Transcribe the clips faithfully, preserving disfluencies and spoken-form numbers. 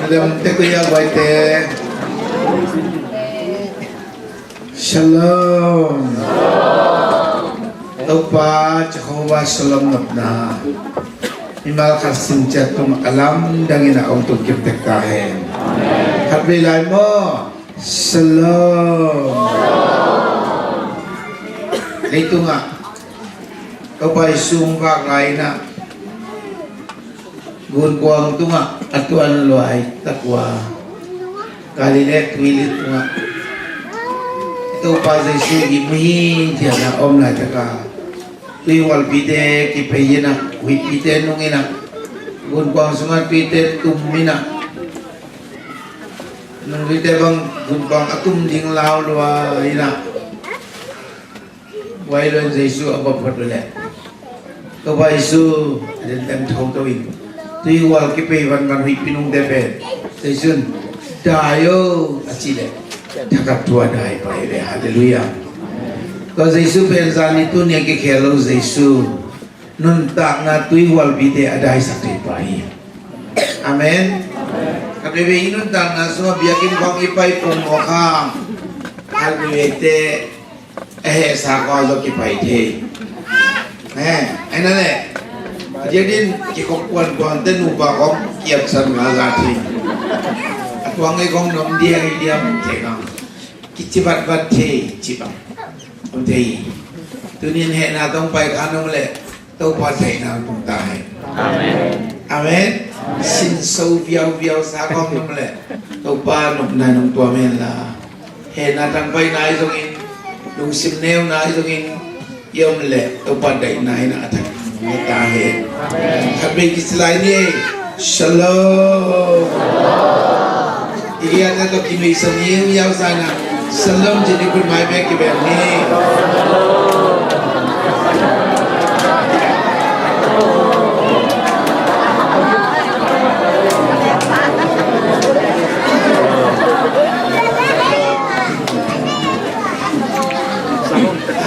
Lem te kuya guai te. Shalom. Topa Jehovah Shalom nopna mimal khat sin ciat tung a lamdang in a hong tung kim tek ta hen. Khat vei lai maw. Shalom. Leitungah Topa Jesu hong vak lai-in ah gunkuang tungah a tuan luai tak uh a, Galilee tuilit tungah Topa Jesu i muhin ciang a om laitak a, tuihualpite kipei in ah, huihpite nung in ah, gunkuang sungah tuite tum in ah, nungzuite bang gunkuang a tum ding lau lua in ah, huai lua in Jesu a va phot uh leh, Topa Jesu a den tem thotho in, tuihual kipei vanvan huihpi nungte pen Jesu in, "Dai o," a cih leh, thakhat thu a dai pah hi ve. Halleluiah. Tua Jesu pen zan ni tuni a kikhel lo Jesu, nuntakna tuihualpite a daisak thei pah hi. Amen. Khat veivei i nuntakna sungah biakinn khawng i pai pongmawk hang, khat veiveite a hehsa khawng zong kipai thei. Ahi na leh, a diakdiak in kikhop kuankuante nupa khawng kiapsan ngazat thei. A tuang ei khawng nom diam diam thei hang. Kici vatvat thei, ci bang om thei. Tuni in hehna tawh pai kha nong leh, Topa theihna tung ta hen. Amen. Amen. Sin so viauviau sa kawm nong leh, Topa nopna nong tuam hen la. Hehna tang pai nai zongin, lungsim neu nai zongin, i om leh Topa daihna in a thak ta hen. Khat vei kici lai ni. Shalom. I giate tawh kinuihsan ni, i au sa in ah shalom ci ni, khut mai bek kibeng ni.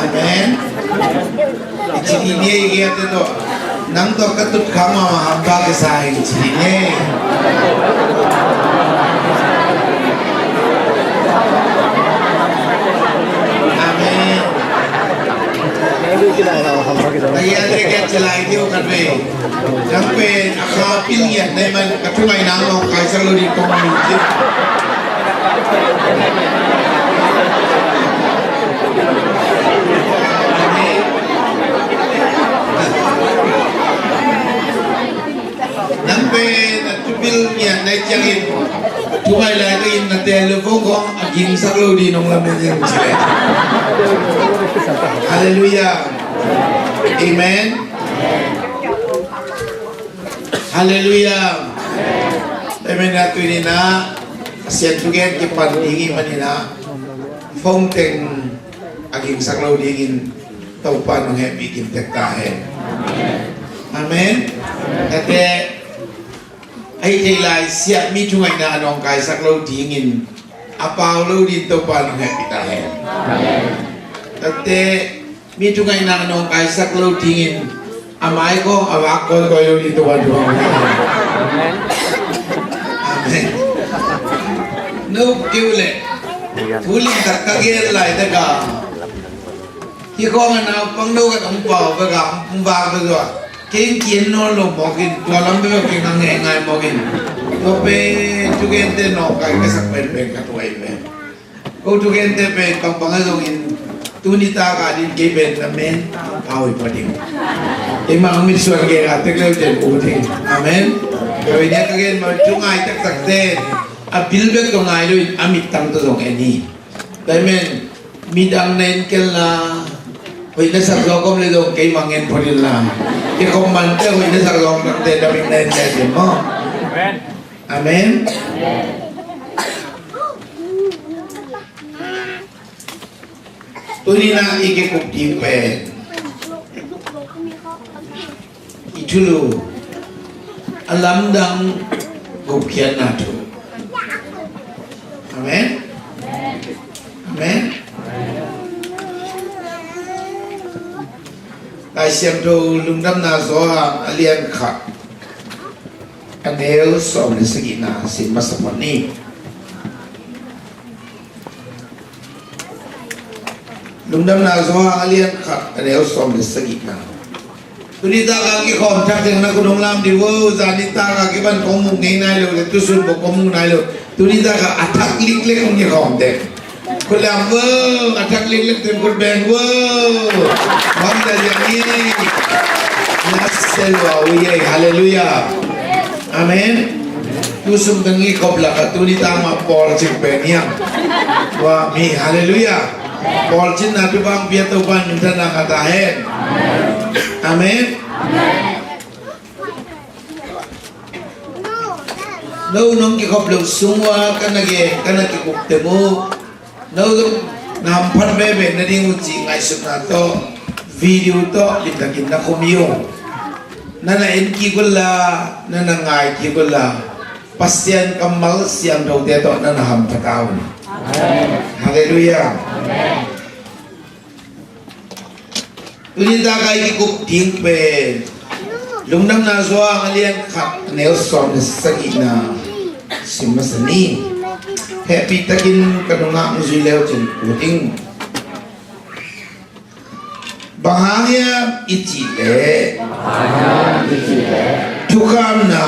Amen. I ci ni, i giate tawh, nang tawh ka tut kha mahmah, hampha kisa ing ci ni. Amen. Ahi a, te ke ci lai diu khat vei. Nang pen a kha pil ngiat na hih man, ka thungaihna nawngkaisak lo ding kong min ci. Nang pen a thupil ngiat na hih ciangin, thungai lai ka in na tel lo kong kong a gingsak lo ding nong lamen ing ci leh. Halleluiah. Amen. Halleluiah. Amen. A tuni in ah Pasian thugen kipan ding i hih manin ah, phone teng a gingsak lo dingin Topa nong hehpih kim tek ta hen. Amen. Tate, a hih theih lai siah mi thungaihna a nawngkaisak lo dingin a pau lo dingin Topa nong hehpih ta hen. Tate, mi thungaihna a nawngkaisak lo dingin a mai khawng a vak kawikawi lo ding Topa thupha. Amen. No keu leh thu limtak ka gen laitak a, hih khawng a naupang no khat hong pau bek a, hong vak bek a, kei in kien nawn lo mawk in, tua lam bek a kei hong ngai ngai mawk in. Tua pen thugente nawngkai ka sak penpen ka tuai pen. Ko thugente pen bangbang a zongin, tuni tak a ding kei pen na men pau hi pah ding. Keimah hong mitsuan gei a tek leu ten uh ding. Amen. Tua hi nia ka gen mah, thu ngai taktakte a bil bek tawh ngai lo in a mittang tawh zong en hi. Tua hi men, midang na en kel la, hoih na sak zawk om le zong keimah ngen phot in la. Kei khop mante hoih na sak zawk mante na mik na en le zong maw. Amen. Tuni-in ah i kikup ding pen i thulu a lamdang gupkhiatna thu. Amen. Amen. Lai Siangtho Lungdamna Johan a lian khat, a neu sawm le sagihna sim masa phot ni. Lungdamna Johan a lian khat, a neu sawm le sagihna. Tuni taka kikhawm thak teng na kong lam ding uh, zani taka kipan kong mu ngei nai lo le, tusun bawk kong mu nai lo. Tuni taka a thak liklik kong kikhawm teng. Khut lam uh, a thak liklik teng khut beng uh. Bang da yang ni. Na selwa uh ye, hallelujah. Amen. Tusum teng i khop lak a tuni tang ma pawl cing pen hiam. Wa mi, hallelujah. Pawl cing na tu bang pia Topa minthanna ngah ta hen. Amen. No nong kikhop lo sung ua ka na gen, ka na kikup teng uh. No zong na hamphat veve nading uh cih ngaihsutna tawh, video tawh, limtakin na khum hi ung. Na na en kik unla, na na ngai kik unla, Pasian kammal siangthote tawh na na hamphat a un. Halleluiah. Tuni taka i kikup ding pen Lungdamna Johan a lian khat, a neu sawm le sagihna sim masa ni. Hehpih takin ka nungak hong zui le uh cin kul ding. Bang hang hiam i cih leh, thukhamna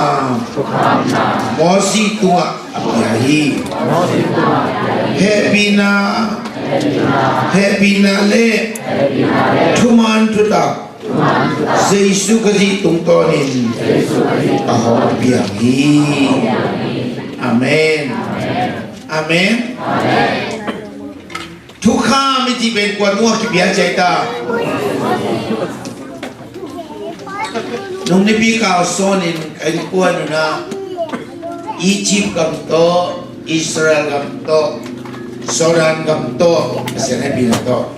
Mosi tungah a pia hi. Hehpihna, hehpihna le thuman thutak Jesu Khazih tungtawnin a hong piang hi. Amen. Amen. Thukham i cih pen kua tungah kipia ci hiam? Nung nipi kalsawnin ka innkuan un ah Egypt gam tawh, Israel gam tawh, Jordan gam tawh, Pasian hehpihna tawh,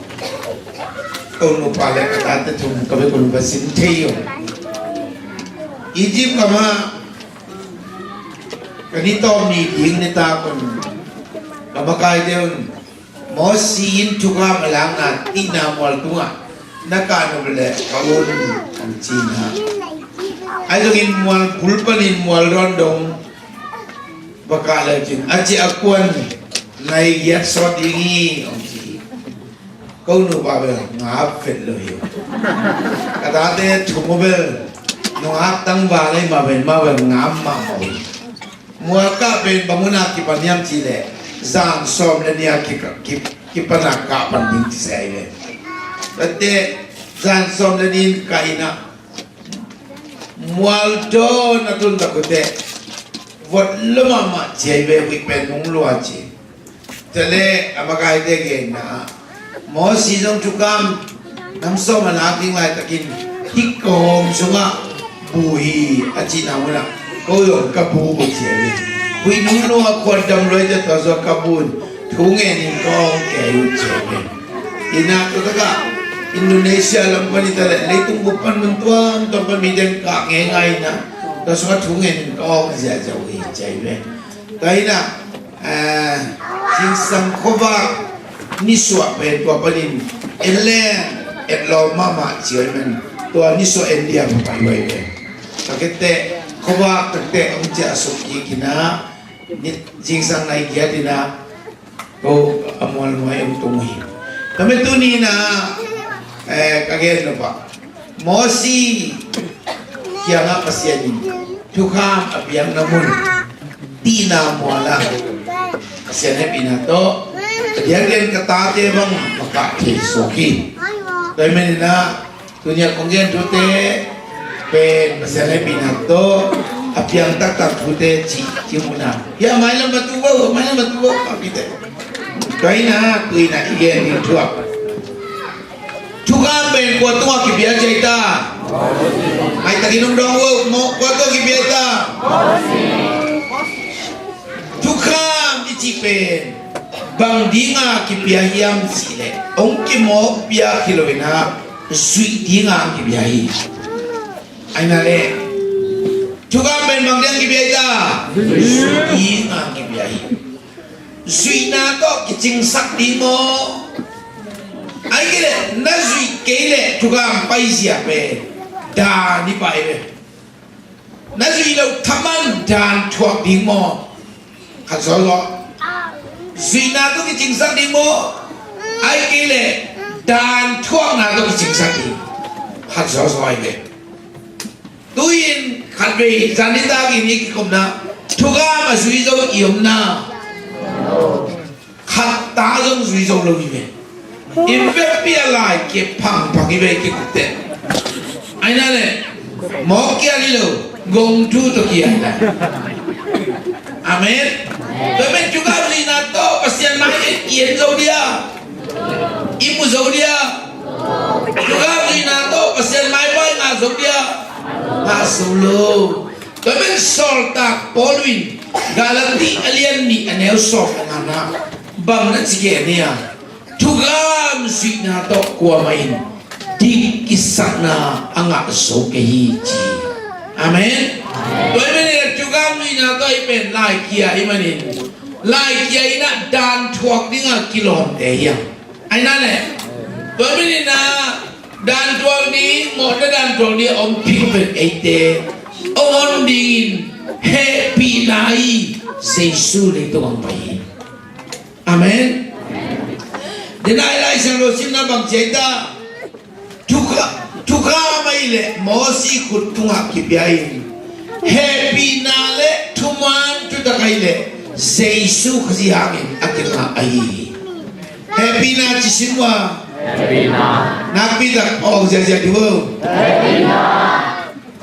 ka u nupa le ka tate thum ka vekun va sin thei uh. Egypt gam ah ka ni tawm ni ding nitak un ka makaite un Mosi in thukham a lakna tihna mual tungah na kah nop leh ka un, an ci-in ah. Ahi zongin mual bul panin mual dawn dong va kah le cin, a ci a kuan nai giat sawt ding hi, hong ci. Ka u nupa bel ngap vet lo hi. Ka tate thum uh bel nungak tangval ahi mah pen, mah bel ngap mahmah uh hi. Mual kah pen bang hun a kipan hiam cih leh zan sawm le nih a ki, ki, kipan a kah pan ding ci se ahi ve. Tate zan sawm le nih in kah in ah mual dawn a tun tak uh teh vot lua mahmah ci ahi ve, huih pen nung lua ci. Tua leh a makaite genna ah Mosi zong thukham nam sawm a lak ding laitakin hih kawm sungah bu hi a cihna munah ko zong ka bu uh ci ahi ve. Huih nung lua, khuat dam lua hi teh tua sungah ka bu in thu ngen in ka awng kei uh ci ahi ve. Ina tua takah Indonesia lam pan i ta leh leitung bup pan mun tuamtuam pan mite in kah ngeingai ina tua sungah thu ngen in ka awng ziahziah uh hi ci ahi ve. Tua ina, eh, zingsang khuavak nisuah pen tua panin en leng etlawm mahmah ci uh hi men, tua nisuah en dia pha pai uh hi pen. Tua khit teh khuavak tak teh hong ciahsuk kik ina, zingsang nai giat ina ko a mual nuai hong tung uh hi. Tua mah tuni ina, eh, ka gen nop ah Mosi kiangah Pasian in thukham a piakna mun tihna mual ah Pasian hehpihna tawh a diakdiak ka tate bang va kah thei suak hi. Tua hi manin ah tuni a kong gen thute pen Pasian hehpihna tawh a piang taktak thute cih, cih mun ah. Hia mailam va tu vo, mailam va tu vo, a pite. Tua hi na, tu hi na i gen ding thu ah. Thukham pen kua tungah kipia ci hiam? Maitakin hong dawng vo, kua tungah kipia hiam? pen bang dinga kipia hiam cihleh, hong kimawk piak hi lo-in ah, zuih dinga kipia hi. Aina le thugam pen bang dinga kipia hi ta? Zuih dinga kipia hi. Zuihna tawh kicingsak ding maw? Ahih kei leh na zuih kei leh thugam paizia pen daan hi pah hi ve. Na zuih loh thaman daan thuak ding maw? Khat zawzaw. Zuihna tawh kicingsak ding maw? Ahih kei leh daan thuakna tawh kicingsak ding? Khat zawzaw hi ve. Tu-in khatvei zan nitak in i kikumna, thugam a zui zo i omna, khat ta zong zui zo lo hi ve. I vekpi a lai kia phangphang hi ve, i kikup teh. Aina le mawk kia hi lo, gong thu tawh kia hi lai. Amen. Tua pen thugam zuihna tawh Pasian mai i en zo dia, i mu zo dia. Thugam zuihna tawh Pasian maipa i ngah zo dia, ngah zo lo. Tua pen sawltak Paul in Galati a lian nih a neu sawm le ngana bang na ci gen hiam? Thugam zuihna tawh kuamah in dik kisakna a ngah zo kei hi ci. Amen. Tua hi manin thugam zuihna tawh i pen lai kia i manin, lai kia in ah daan thuak dinga kilawmte hiam? Aina le tua hi manin ah daan thuak ding, mawhna daan thuak ding a om phikphek eite hong hon dingin hehpihna hi. Jesu leitung hong pai hi. Amen. Denai Lai Siangtho simna bang ci ta? Thukha, thukham ahih leh Mosi khut tungah kipia in, hehpihna le thuman thutak ahih leh Jesu Khazih hangin a kingah ahi hi. Hehpihna ci sin ua. Hehpihna. Nakpi tak awk ziahziah dih vo. Hehpihna.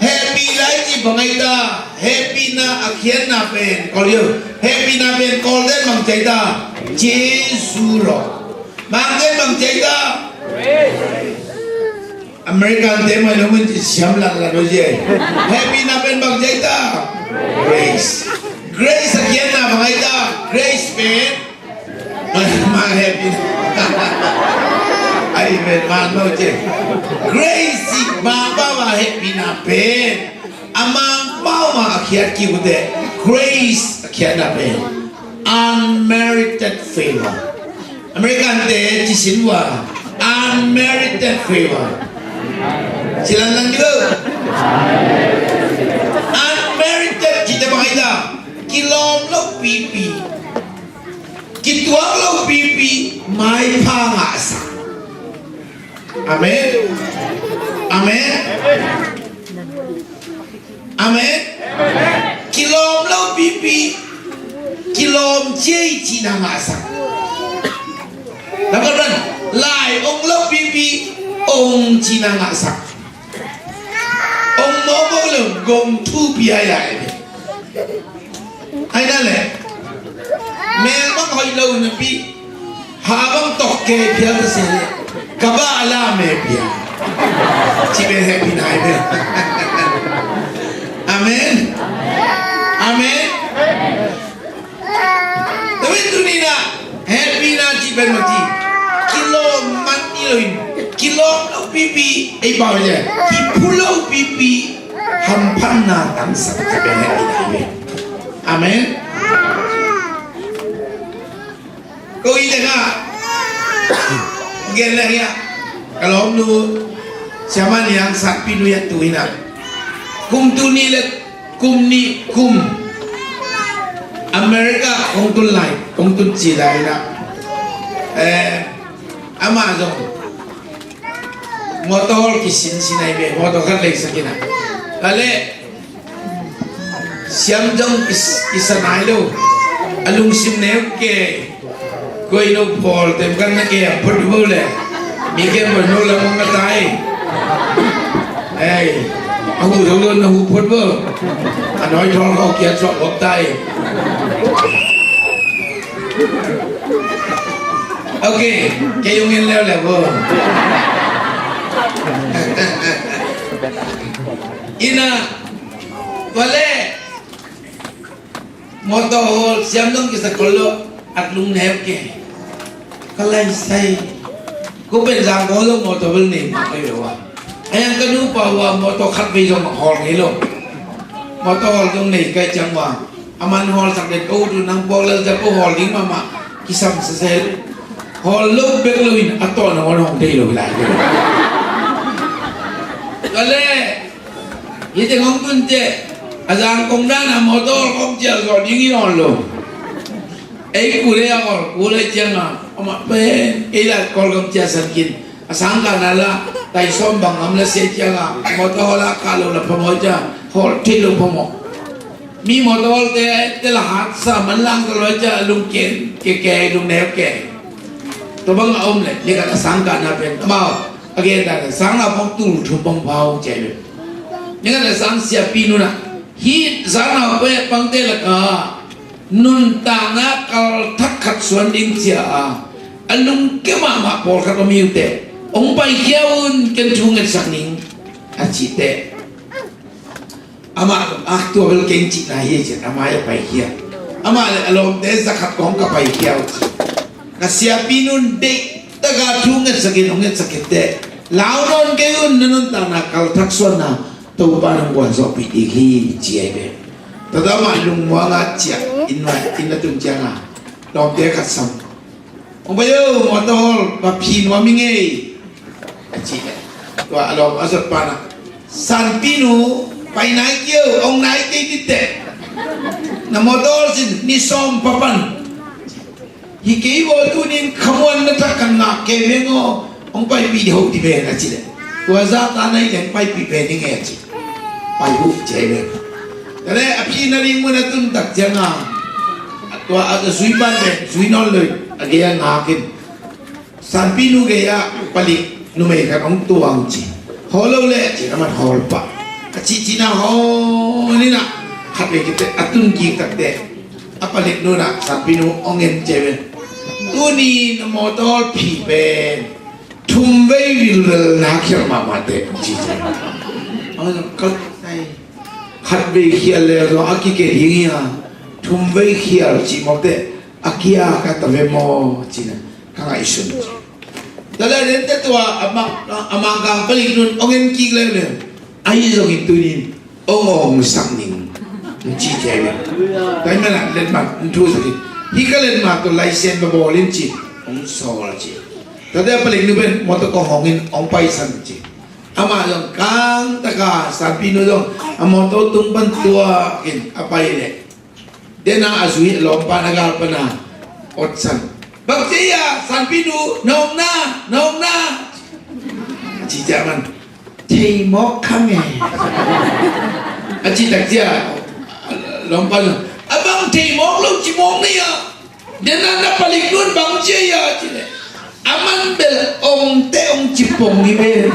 Hehpihna i cih bang ahi ta? Hehpihna a khiatna pen, Kawl hi lo, hehpihna pen Kawlte'n bang ci ahi ta? Jesu lo. Mangte'n bang ci ahi ta? Americante mai lo mun ci siam latlat lo ci ahi. Hehpihna pen bang ci ahi ta? Grace. Grace a khiatna bang ahi ta? Grace pen Mah hehpihna. Amen, man lo ci. Grace i mah bang a hehpihna pen, a mah bang a khiat kik uh teh, grace a khiatna pen unmerited favor. Americante ci sin ua, unmerited favor. Ci lanlan dih vo. Unmerited cih teh bang ahi ta? Kilawm lo pipi, kituak lo pipi, maipha ngahsak. Amen. Amen. Amen. Kilawm lo pipi, kilawm ciai cihna ngahsak. Nambat wan, lai ong lo pipi, ong cihna ngahsak. Ong mawkmawk lo, gong thupi ai ai. Aina le mel bang hoih lo napi, ha bang tawh kei phial ta se le, ka ba a la me pia. Ci pen hehpihna hi pen. Amen. Amen. Tua pen tuni-in ah hehpihna cih pen mah ci, kilawm man hi lo-in, kilawm lo pipi, ei pau le kiphu lo pipi, hamphatna tangsak, ci pen hehpihna hi. Amen. Ko i teng ah gen leng hi ah, ka lawmnu Siamah Niang Satpi Nuih ah tu-in ah, kum tul nih le kum nih kum America hong tun lai, hong tun ci lai-in ah, eh, amah zong motor kisinsin ahi ve, motor khat leisak in ah. Ka leh siam zong i, i sa nai lo. A lungsim neu ke. Koi no pawl tem kan na ke a phot vo le. Mi ke mo no la mong na tai. Ei, a hu lo lo na hu phot vo. A noi thol ko kia chok hop tai. Ok, kei ung en leuleu vo. Ina, vale. Motor hol siam dong kisa kol lo. At lungneu kei. Ka lai sai. Ko pen Zangkong zong mawtaw bel nei mah kei lo a. A yang ka nupa uh a mawtaw khat vei zong hawl ngei lo. Mawtaw hawl zong nei kei ciang uh a. A man hawlsak den ko ut uh nang puak lel ciang ko hawl ding mahmah. Kisam sesel. Hawl lo bek lo in a tawh nangawn hong thei lo hi lai. Ka le. Hih teng hong tun teh a Zangkong dan a mawtaw hawl kong cial zawh ding hi nawn lo. Ei kule a hawl kule ciang a amah pen ei la Kawlgam cia san kin a sangkahna la tai sawm bang ngam la sia ciang a mawtaw hawl a kah lo la phamawh ciang hawl thei lo phamawh. Mi mawtaw hawl te te la hat sa man lang ka lo ciang a lungken keke lungneu ke. Tua bang a om le ni khat a sangkahna pen amau a gen ta le sang na pawng tul thum pawng pau cia le. Ni khat a sang siapi nuna hih sang na pawng pangte la ka nuntakna kalthak khat suan ding cia a, a lungkia mahmah pawlkhat om hi uh teh, hong paikhia un, ken thu ngetsak ning, a cih teh. Amah, ah, tua bel keng cihna hi, a cih, amah a paikhia. Amah le a lawmte zakhat kong ka paikhia uh, a cih. Ka siapi nun deih taka thu ngetsak in, hong ngetsak in teh. Lau nawn kei un, na nuntakna kalthak suanna Topa nang guan zawhpih ding hi, ci ai ve. Tua dah amah lungmuang a ciah inn a, inn a tung ciang a lawmte khat sam. Hong pai o, mawtaw hawl va phi nuam ing ei, a ci leh. Tua a lawm a zot pa na, sanpi nu, pai nai kei o, hong nai kei dih teh. Na mawtaw hawl sin ni sawm pa pan. Hi kei vaw, tunin khamuanna thak kan ngah kei veng aw, hong paipih dih hoh dih ven a ci leh. Tua zahta na hih leh hong paipih ve ning e a ci. Pai uh ci ai ve. Tua leh a phina ding mun a tun tak ciang a, tua a zui pan ve, zui nawn lo in a gei a ngak in. Sanpi nu gei ah palik numei khat hong tuang ci. Hawl lo leh ci, a man hawl pah. A cihcihna hawl in a, khat vei kei teh a tun kik tak teh. A palik nu na sanpi nu hong en ci ve. Tuni na mawtaw hawl phi pen thum vei vilvel na khial mahmah teh, ci ci. Khat vei khial le zong a kiket ding hi a, thum vei khial cih mawk teh a kia ka ta ve maw, ci na ka ngaihsun ci. Tua leh den teh tua a mang, a mangkang palik nun hong en kik leuleu. Ahi zongin tunin hong awngsak ning, ci thei ve. Tua hi manin letmat hong thusak in, hih ka letmat tawh license va bawl in ci, hong sawl ci. Tua teh a palik nu pen mawtaw kong hong in hong paisan ci. Amah zong kang taka sanpi nu zong a mawtaw tung pan tuak in a pai leh. Dena a zui a lawmpa na gal pana otsan. Bang ci a, sanpi nu, na om na, na om na. Ci ciang man, thei mawk kha me, a ci tak ciang lawmpa nu, a bang thei mawk lo ci mawk na hia. Dena na palik nun bang ci a hia ci leh. A man bel ong teh ong ci pong hi ve.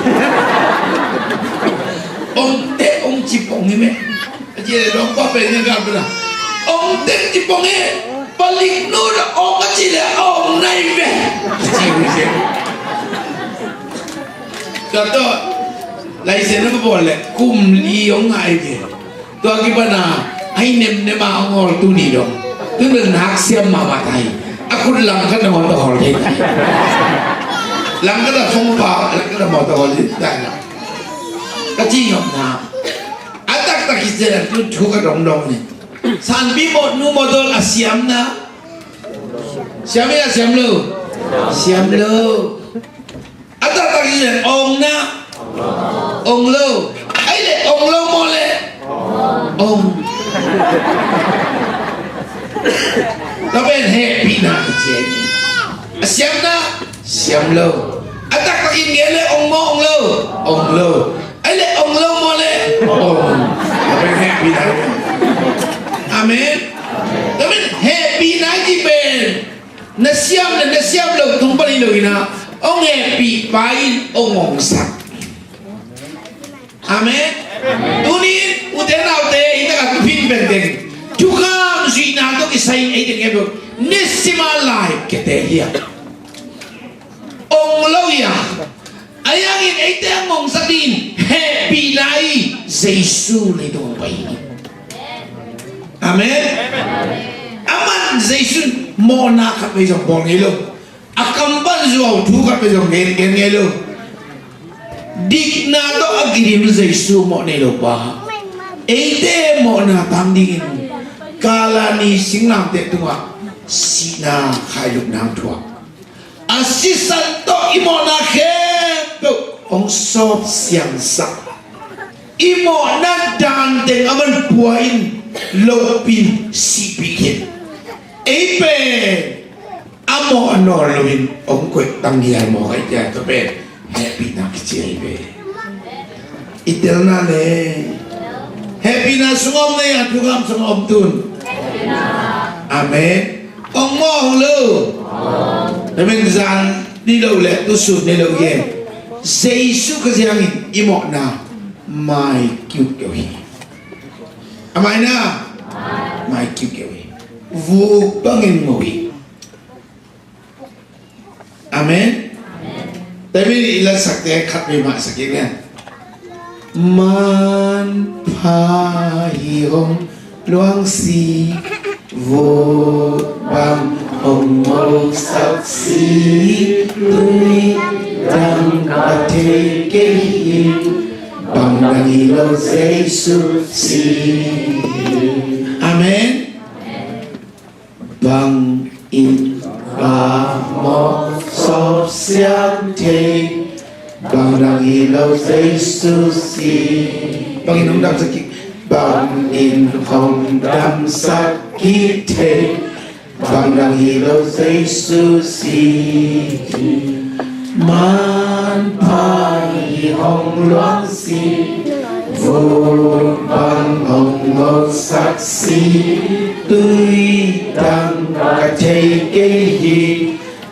Ong teh ong ci pong hi ve. A ci leh lawmpa pen ong teh ci pong hi. Palik nu na ong a ci leh ong nai ve. Ci hi ve. Tua tawh license na ka bawl leh kum li ong ngai ve. Tua kipana ai nemnem a hong hawl tuni dong. Tun bel nak siam mahmah ta hi. A khut langkhat na mawtaw hawl thei ta hi. Langkhat a phone pa, langkhat a mawtaw hawl thei ta hi. Ka ci ngam na. A taktak hi cia tun thu ka dongdong ni. Sanpi mawt nu mawtaw a siam na. Siam hi a siam lo. Siam lo. A taktak hi leh ong na, ong lo. Ai leh ong lo maw leh? Ong. Tua pen hehpihna ka ci a hi. A siam na, siam lo. A taktak in gen leh ong maw ong lo? Ong lo. Ai leh ong lo maw leh? Ong. Tua pen hehpihna. Amen. Tua pen hehpihna ci pen na siam le na siam lo tung pan hi lo in a, hong hehpih pa in hong ongsak. Amen. Tunin ute naute, i taka tupin benteng thukham zuihna tawh kisai in ei teng ei bawk nisim a lai kete hi a, ong lo hi a, a yangin eite a ngongsak dingin hehpihna i Jesu leitung hong pai hi. Amen. Aman Jesu Mawhna khat vei zong bawl ngei lo. A kam pan zuau thu khat vei zong gen, gen ngei lo. Dikna tawh a kidim Jesu mawh nei lo pa. Eite mawhna tang dingin Kalvari singlamteh tungah sihna khailutna hong thuak. A sisan tawh i mawhna khempeuh hong sawp siangsak. I mawhna dan teng a man pua in, lohpih in, sihpih khin. Ei pen a mawh a nawl loin hong koih tanghial mawk ahih ciang tua pen hehpihna kici ahi ve. I telna le hehpihna sung a om na hia, thukham sung a om tun? Amen. Hong mawh hong lo. Amen. Zan ni lo le tusun ni lo hi. Jesu ka ziangin i mawhna mai kiukiu hi. A maina mai kiukiu hi. Vuk bangin ngo hi. Amen. Tua mi i latsakte khat vei mah sak in. Manpha hi hong luangsi, vuk bang hong ngosak si, tui dang ka thei kei hi, bang dang hi lo Jesu si. Amen. Bang in ka mawh sawp siang thei, bang dang hi lo Jesu si. Bang in hong damsak kik, bang in hong damsak kik thei, bang dang hi lo Jesu si. Manpha hi hong luangsi, vuk bang hong ngosak si, tui dang ka thei kei hi,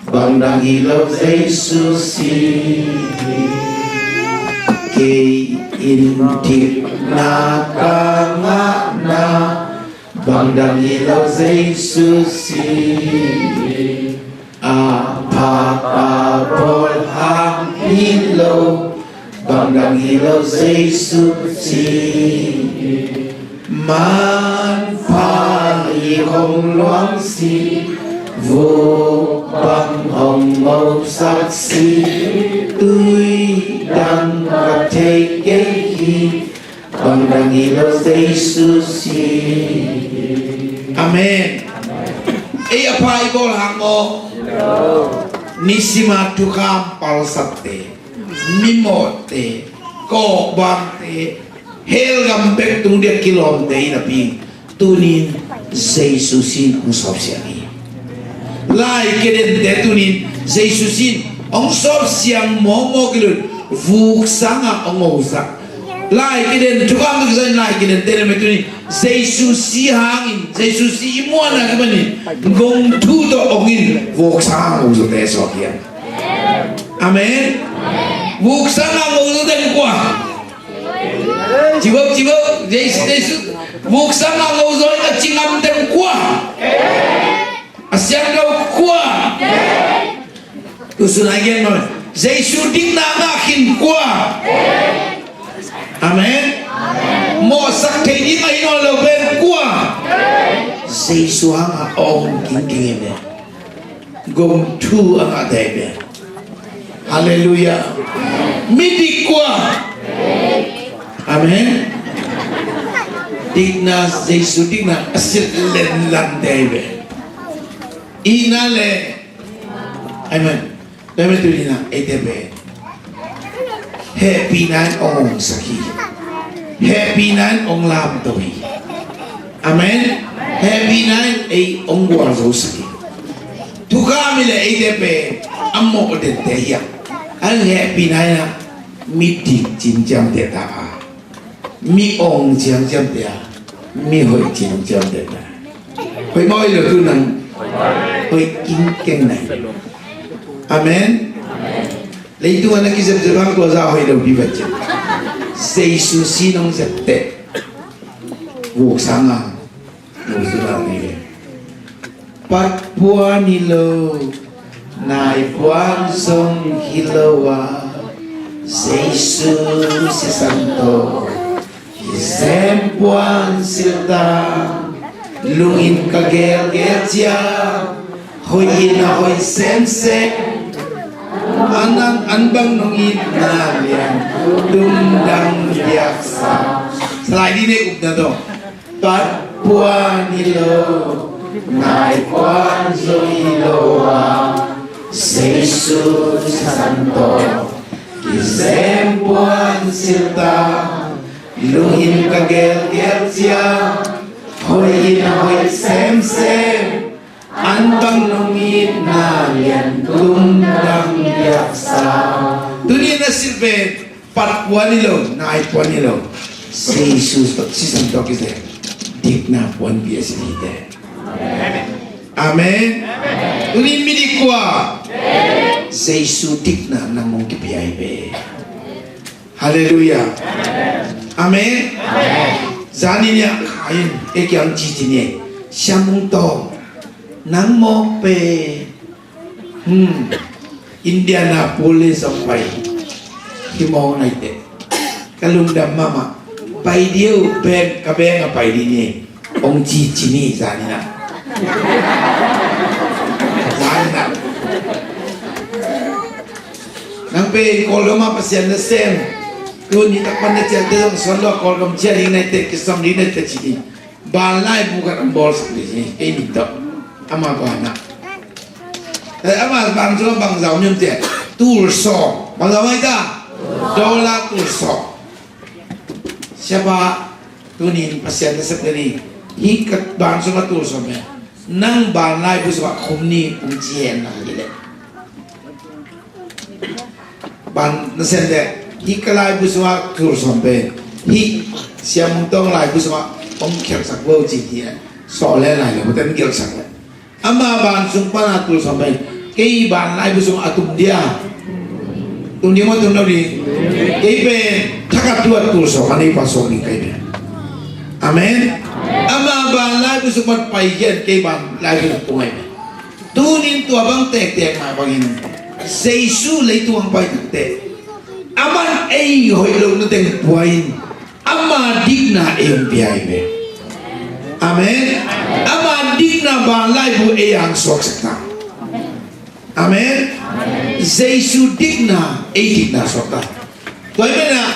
bang dang hi lo Jesu si. Kei in dikna ka ngahna, bang dang hi lo Jesu si. A phak a bawl hang hi lo, bang dang hi lo Jesu si. Manpha hi hong luangsi, vuk bang hong ngosak si, tui dang ka thei kei hi, bang dang hi lo Jesu si. Amen. Ei a pha i bawl hang maw? Nisima thukham palsatte, mimawhte, kawkbangte, hell gam bek tung ding a kilawmte in a ping. Tunin Jesu sin hong sawpsiang hi. Lai kidente tunin Jesu sin hong sawpsiang mawkmawk hi lo in, vuk sangah hong ngosak. Lai kiden thukham tu kisan lai kidente le me tunin Jesu si hangin, Jesu si i muanna kimanin gong thu tawh hong in, vuk sangah hong ngozate suak hiam? Amen. Vuk sangah hong ngozate kua? Cibok, cibok, Jesu, Jesu. Vuk sangah ngo zo in a ci ngamte kua? A siangtho kua? Tusun a i gen mah. Jesu dikna ngah khin kua? Amen. Mawhsak thei ding a hi nawn lo pen kua? Jesu hangah a om kingking hi ve. Gong thu a ngahte hi ve. Halleluiah. Midik kua? Amen. Dikna, Jesu dikna a silh lenlante hi ve. Ihna le, amen. Tua hi mah tuni-in ah eite pen hehpihna in hong ongsak hi. Hehpihna in hong lamto hi. Amen. Hehpihna in ei hong gualzosak hi. Thukham hi leh eite pen a mawh dente hi a, a hehpihna in ah midik cinciamteh ta a, mi ong ciamciamteh a, mi hoih cinciamteh ta. Hoih maw, hoih lo tu nang? Hoih kingkeng nai. Amen. Leitung a na kizepzep hang tua zah hoih lo ding vet ciang, Jesu si nong zepteh, vuk sangah, vuk sangah ni. Patpuan hi lo, naipuan zong hi lo a, Jesu sisan tawh kizem puan silh ta. Lungin ka gelgel ciang, Hoih in a hoih semsem, an, an, an bang nong itna lian tum dang biaksa. Salai dih ni upna tawh. Patpuan hi lo, naipuan zong hi lo a, Jesu sisan tawh kizem puan silta. Lungin ka gelgel cia, hoih in a hoih semsem, an bang nong itna lian tum dang biaksa. Tuni na silh pen, patpuan hi lo, naipuan hi lo, Jesu sisan tawh kizem dikna puanpi a si hi te. Amen. Tuni mi dik kua? Jesu dikna nang hong kipia hi ve. Halleluiah. Amen. Zani nia kha in ei kiang cici ni. Siamung tawh, nang mawk pen, hmm, Indianapolis hong pai hi mawk nai teh. Ka lungdam mahmah. Pai dih uh, pen ka beng a pai dih ni. Hong cici ni zani na. Zani na. Nang pen Kawlgam ah Pasian nasem, tuni tak pan na ciang te zong suan lo a Kawlgam ciang ding nai teh, kisam ding nai teh ci ding. Ban laibu khat hong bawlsak ding hi, ei min tawh. Ama ban ah. Eh, ama ban sung bang zau niam teh. Tul sawm. Bang zau mai ta? Dollar tul sawm. Siapa, tunin Pasian nasep ka ni. Hih ka ban sung a tul sawm pen, nang ban laibu sung a khum nih hong ci hen la hi leh. Ban nasem teh, hih ka laibu sung a tul sawm pen, hih Sia Mung Tawng laibu sung a hong khialhsak vo ci hi. Sawl le lai le, hoten gelhsak le. Ama ban sung pan a tul sawm pen, kei ban laibu sung a tum dia. Tum ding maw, tum lo ding? Kei pen thakhat tu a tul sawm a nei pa sawm ding kei pen. Amen. Ama ban laibu sung pan pai hian kei ban laibu sung tung ai pen. Tunin tua bang tektek mah bangin Jesu leitung ang pai tak teh, aman ei hoih lo na teng pua in, ama dikna ei hong pia hi ve. Amen. Ama dikna ban laibu ei ang suaksak ta. Amen. Jesu dikna ei dikna suak ta. Tua hi pen ah,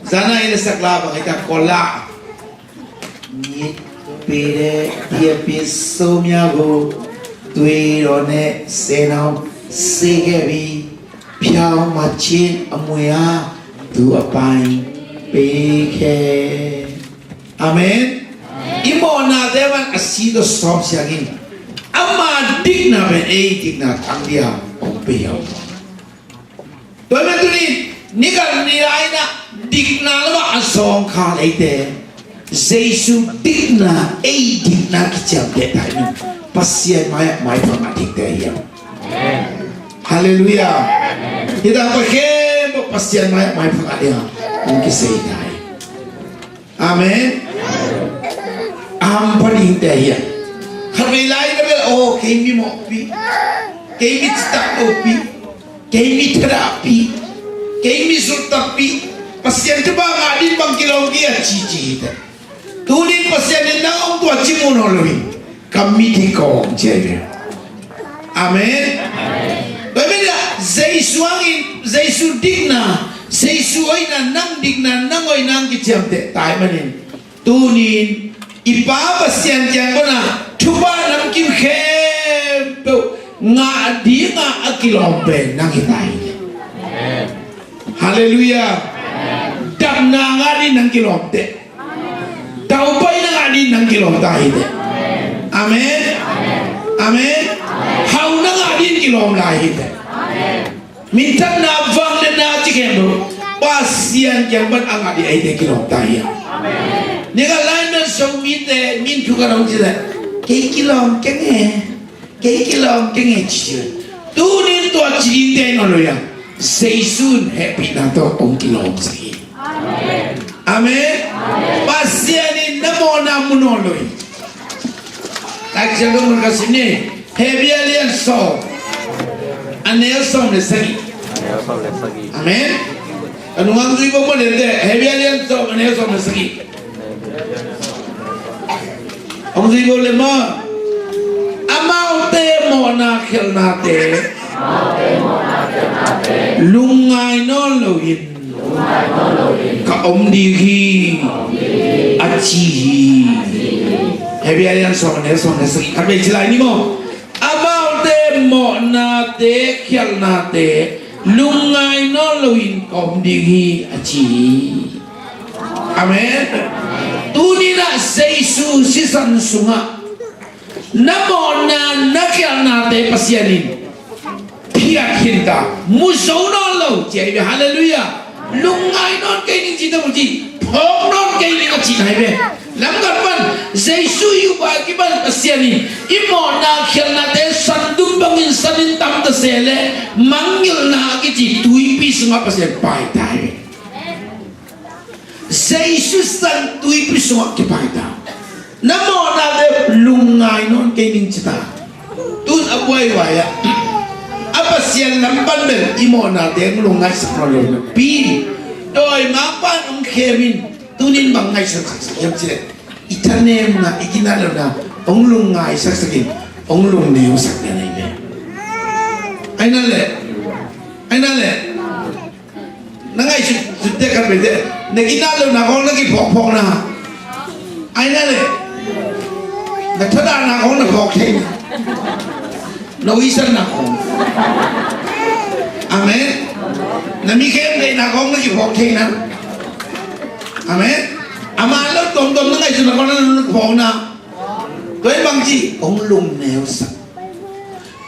zana ei na sak la bang ei ta kola. Ni pede pia pi so mya bu tui ro ne se nau se ke bi. ဖြောင်းမှချင်းအမွေအားသူအပိုင်ပေးခဲ့။ Amen. I mawhnate man a si tawh sawm siangin, ama dikna pen ei dikna tang dia hong pia hi. Tua man tuni, ni khat ni lai na, dikna lamah a zawng kha leite. Jesu dikna, ei dikna kiciamteh ta in, Pasian mai-ah maipha ngah dingte hiam? Halleluiah. Hita pa khempeuh Pasian mai-ah maipha ngah dingin hong kisei ta hi. Amen. A hampha dingte hiam? Khatvei lai na bel, aw, kei mi mawhpi, kei mi citak lopi, kei mi thadahpi, kei mi sulh takpi, Pasian thupha ngah ding bang kilawm kei a cici hi teh. Tunin Pasian in nang hong tua ci mu nawn lo hi. Ka mi ding kawm ci hi ve. Amen. Tua hi pen ah Jesu hangin, Jesu dikna, Jesu hoihna, nang dikna, nang hoihna hong kiciamteh ta ahih manin, tunin i Pa Pasian kiang pan ah thupha namkim khempeuh ngah dingah a kilawm pen nang hi ta hi. Halleluiah. Dapna ngah ding nang kilawm teh. Taupaina ngah ding nang kilawm ta hi teh. Amen. Amen. Hauhna ngah ding kilawm lai hi teh. Minthanna, vangliatna ci khempeuh Pasian kiang pan a ngah ding eite kilawm ta hi. Ni khat lai na Zomite min thu khat hong ci leh, kei kilawm keng e, kei kilawm keng e ci. Tunin tua ci dingte nawn lo hiam? Jesu in hehpihna tawh hong kilawmsak hi. Amen. Pasian in na mawhna mu nawn lo hi. Laisiangtho mun ka sim ni. Hebru a lian sawm, a neu sawm le sagih. Amen. A nung hong zui bawk maw le, Hebru a lian sawm, a neu sawm le sagih. Hong zui bawk le maw? Amaute mawhna khialhnate lungngai nawn loin ka om ding hi, a ci hi. Hebru a lian sawm, a neu sawm le sagih, khat vei ci lai ni maw. Amaute mawhnate khialhnate lungngai nawn loin ka om ding hi, a ci hi. Amen. Tuni-in ah Jesu sisan sungah na mawhna na khialhnate Pasian in phiat khin ta, mu zo nawn lo ci ahi ve. Halleluiah. Lungngai nawn kei ning ci ta mu ci, phawk nawn kei ning a cihna ahi ve. Lamkhat pan Jesu i upa kipan Pasian in i mawhna khialhnate sandum bangin sanin tam ta se leh mangngilhna a kici tuipi sungah Pasian pai ta ahi ve. Jesu san tuipi sungah kipai ta. Na mawhnate lungngai nawn kei ning ci ta. Tun a buaihuai ah a Pasian lam pan bel i mawhnate hong lungngai sak nawn lo pi. Dawimangpa in hong khem in, tuni-in bang ngaihsun sak sak hiam ci leh, i thanemna, i ginat lohna hong lungngai sak sak in, hong lungneu sak den ahi ve. Ahi na leh, ahi na leh. Na ngaihsut, sut te khat vei te. Na ginat lohna khawng na kiphawkphawkna, ahi na leh, na thadahna khawng na phawk theihna, na uisanna khawng. Amen. Na mi khem theihna khawng na kiphawk theihna. Amen. A man lo tuamtuam na ngaihsutna khawng na phawkna. Tua in bang ci, hong lungneu sak.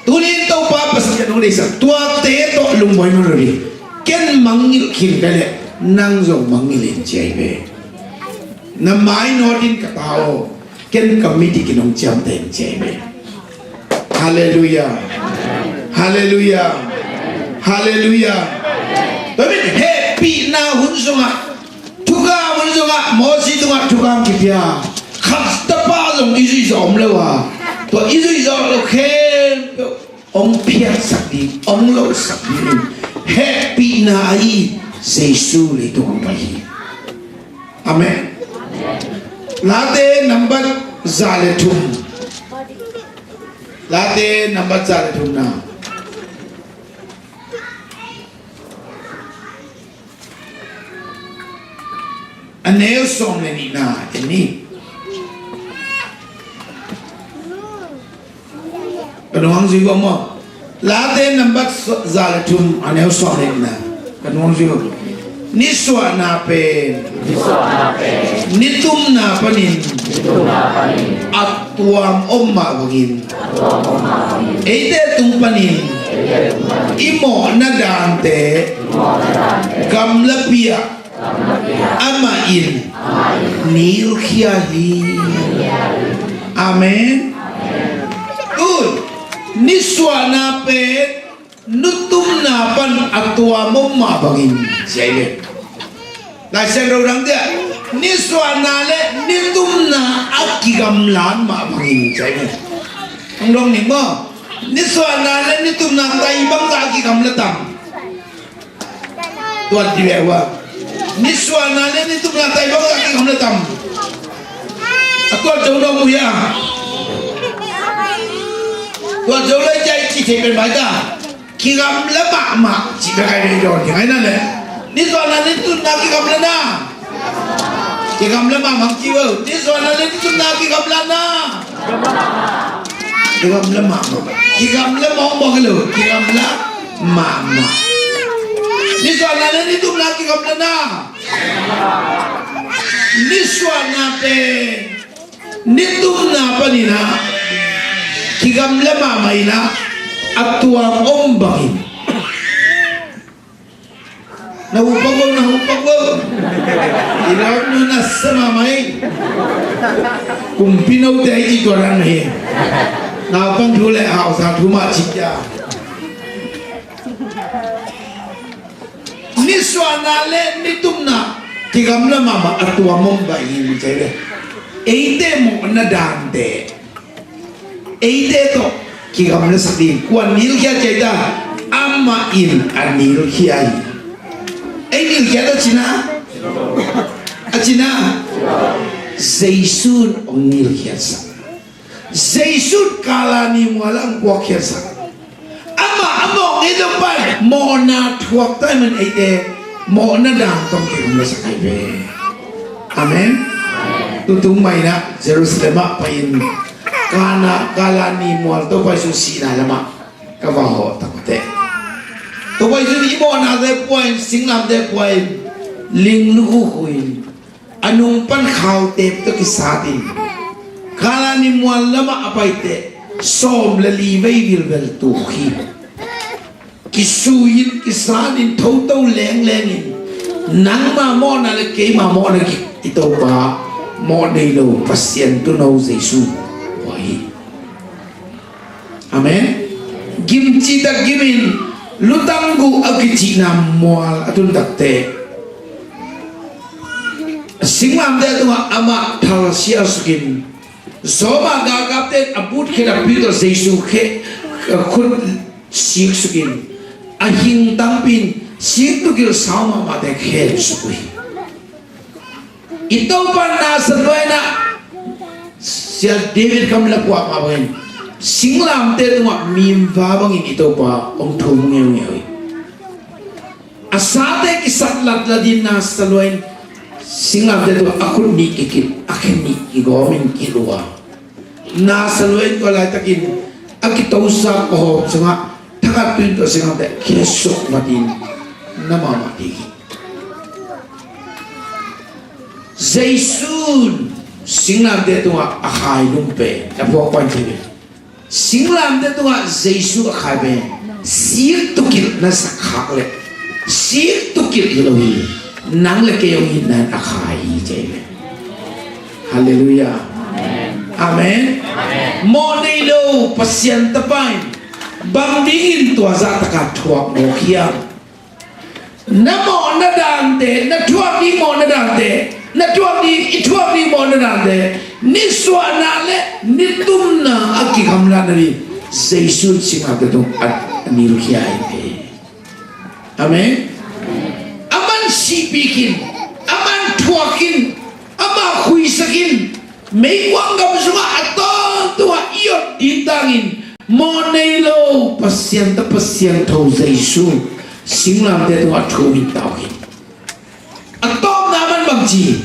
Tuni-in Topa Pasian hong deihsak, tuate tawh lungmuang nawn lo ding. Ken mangngilh khin ka leh nang zong mangngilh in ci ahi ve. Na mainawt in ka ta aw, ken ka mit in hong ciamteh in ci ahi ve. Halleluiah. Halleluiah. Halleluiah. Tua in hehpihna hun sungah, thukham hun sungah, Mosi tungah thukham kipia khat tapa zong i zuih zawh om lo a, tua i zuih zawh lo khempeuh hong phiatsak ding, hong lohsak ding in hehpihna a it Jesu leitung hong pai hi. Amen. Late nambat za le thum. Late nambat za le thumna. A neu sawm le nihna en ni. Ka nuang zui ko maw? Late nambat za le thum, a neu sawm le nihna. Ka nuang zui ko. Nisuahna pen nitumna panin a tuam om mah bangin, eite tung panin i mawhna dante gamlapi-ah amah in nilkhia hi. Amen. Tun nisuahna pen nitumna pan a tuam om mah bangin ci ahi ve. Laisiangtho dang ciah nisuahna le nitumna a kigamlat mah bangin ci ahi ve. Hong dong ning maw? Nisuahna le nitumna tai bangzah a kigamla tam? Tuat di ve ua. Nisuahna le nitumna tai bangzah a kigamla tam? A tuat zo dong uh hia? Tuat zo le ciah i ci thei pen mai ta. Kigamla mahmah cih bek ahi ve, i dawn ding ahi na leh. Nisuahna le nitumna kigamla na. Kigamla mahmah ci vo. Nisuahna le nitumna kigamla na. Kigamla mahmah. Kigamla mawkmawk hi lo. Kigamla mahmah. Nisuahna le nitumna kigamla na. Nisuahna pen nitumna panin ah kigamla mahmah in ah a tuam om bangin. Na hupak vo, na hupak vo. I lau nu na sa mahmah hi. Kumpi note ahi ci tua dan hi. Naupang thu le hausa thu mah ci cia. Nisuahna le nitumna kigamla mahmah a tuam om bangin ci ahi ve. Eite mawhna dante eite tawh kigamlasak ding. Kuan nilkhia ci ahi ta? Amah in a nilkhia hi. Ei nilkhia ta cina? A cina? Jesu in hong nilkhiatsak. Jesu in Kalvari mual ah hong puakkhiatsak. Amah a mawh ngei Topa in mawhna thuak ta ahih manin eite mawhna dan tawh kikum na sak ahi ve. Amen. Tutung mah in ah Jerusalem ah pai-in Kana, Kalvari mual Topa Jesu sihna lamah ka va hawh tak uh teh, Topa Jesu in i mawhnate pua-in, singlamte pua-in, ling lukhu khu-in, a nung pan khauteep tawh kisat in, Kalvari mual lamah a pai teh, sawm le li vei vilvel tuk hi. Kisui-in, kisat in, thoto lengleng in, nangma mawhna le keima mawhna kik i Topa, mawh nei lo Pasian Tuuno Jesu hua hi. Amen. Gim cihtak gimin, lutang guh a kicihna mual a tun tak teh, singlamte tungah amah thal sialsukin, Roma galkapte in a but khe, a piu tawh Jesu khe, a khut siksukin, a hing tangpi in sik tukilh sau mahmahte khensuk uh hi. I Topa in Nazareth luai-in ah, Sia David kam la puak mah bangin, singlamte tungah mimva bangin i Topa hong thum ngeungeu hi. A sate kisat latlat in Nazareth luai-in, singlamte tungah a khut nih kikilh, a khe nih kigawmin kilh uh a, Nazareth luai-in tua laitakin a kitosa kawhawm sungah thakhat tu in tua singlamte khensuk matin na mahmah ding hi. Jesu in singlamte tungah a khai lum pen, a puak pan thei pen, singlamte tungah Jesu a khai pen, sik tukilh na sak khak leh, sik tukilh hi lo hi, nang le kei hong itna in a khai hi ci hi. Halleluiah. Amen. Mawh nei lo Pasian Tapa in bang dingin tua zahtaka thuak mawk hiam? Na mawhna dante, na thuak ding mawhna dante, na thuak ding, i thuak ding mawhna dante, nisuahna le nitumna a kigamlatna ding Jesu in singlamte tung a, a nilkhia ahi ve. Amen. Aman sihpih khin, aman thuak khin, amah khuisak khin, meikuang gam sungah a tawntungah i ot ding tangin, mawh nei lo Pasian Tapa siangtho Jesu singlamte tungah thu min tau hi. A tawpna aman bang ci,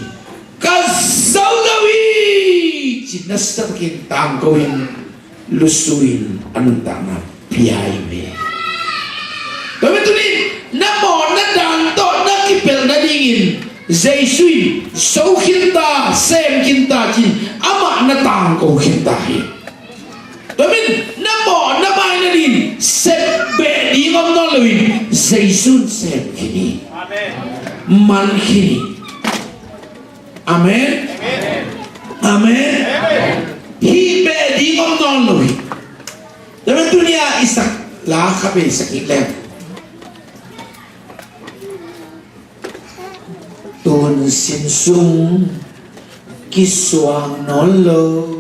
ka zozo hi ci, na satakin tangko in, lusu in, a nuntakna pia hi ve. Tua manin tuni in na mawhna dan tawh na kipelh nadingin Jesu in zo khin ta, sem khin ta ci-in amah na tangko khin ta hi. Tua manin na mawhna mai nadingin sep beh ding om nawn lo in Jesu in sem khin hi. Amen. Man khin hi. Amen. Amen. Hih beh ding om nawn lo hi. Tua manin tuni-a i sak la khat beh i sak kik leng. Tun sin sung kisuang nawn lo,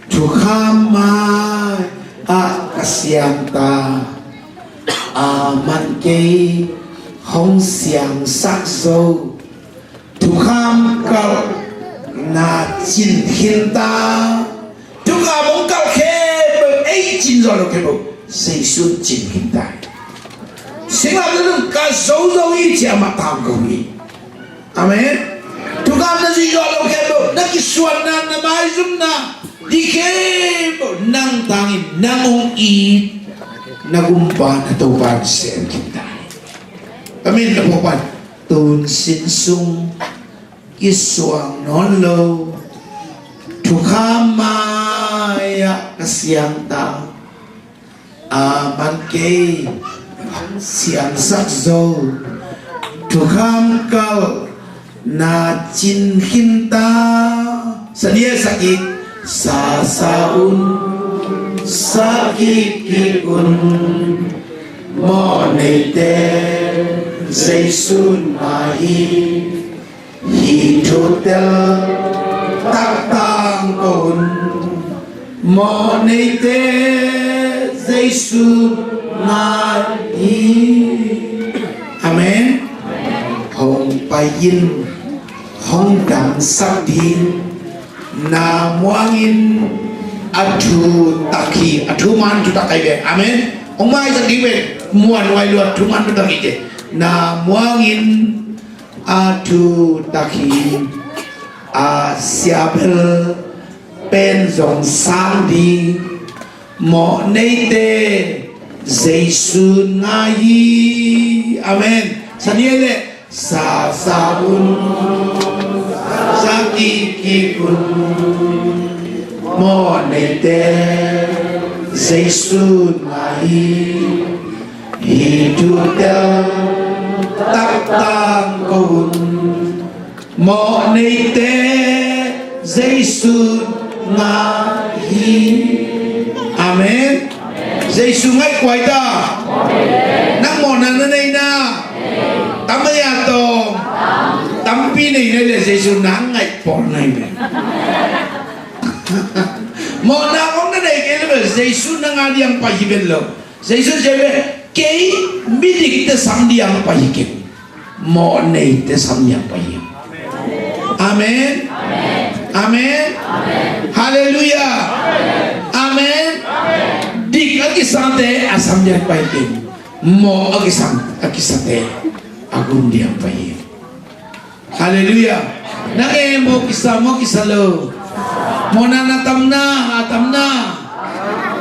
thukham mai-ah ka siang ta, a man kei hong siangsak zo. Thukham kalh na cin khin ta. Thukham hong kalh khempeuh, ei cin zawh loh khempeuh Jesu in cin khin ta. Singlamteh tung ka zozo hi ci-a amah tangko hi. Amen. Thukham na zuih zawh loh khempeuh, na kisuanna, na maizumna, ding khempeuh nang tangin, nang hong it na Gumpa, na Topa in sem khin ta. Amen. Na phuak pan, tun sin sung kisuang nawn lo, thukham mai-ah ka siang ta, a man kei siangsak zo. Thukham kalh na cin khin ta. Sa nih, sa kik. Sa sa un, sa kik kik un, mawh neite Jesu in mai hi. Hih thu tel tak tangko un, mawh neite Jesu mai hi. Amen. Hong pai in, hong damsak ding na muang in, a thutak hi, a thuman thutak ahi ve. Amen. Hong maisak ding ve. Muan huai lua, thuman thutak hi te. Na muangin a thutak hi. A sia bel pen zong sang ding. Mawh neite Jesu ngai hi. Amen. Sa ni ei leh. Sa sa un, sa kik kik un. Mawh neite Jesu ngai hi. Hih thu tel taktak ko un. Mawh neite Jesu ngai hi. Amen. Jesu ngai kua hi ta? Nang mawhna na nei na? Tam a ya tawh? Tampi nei na leh Jesu nang ngai pawl ngai ve. Mawhna kong na nei kei leh bel Jesu nang a diang pai hi ven lo. Jesu ci ve, kei midikte sam diang pai hi keng. Mawh neite sam diang pai hi. Amen. Amen. Halleluiah. Amen. Dik a kisate a sam diang pai hi keng. Mawh a kisam a kisate a gum diang pai hi. Halleluiah. Nang e, mawh kisa, mawh kisa lo? Mawhna na tam na, a tam na?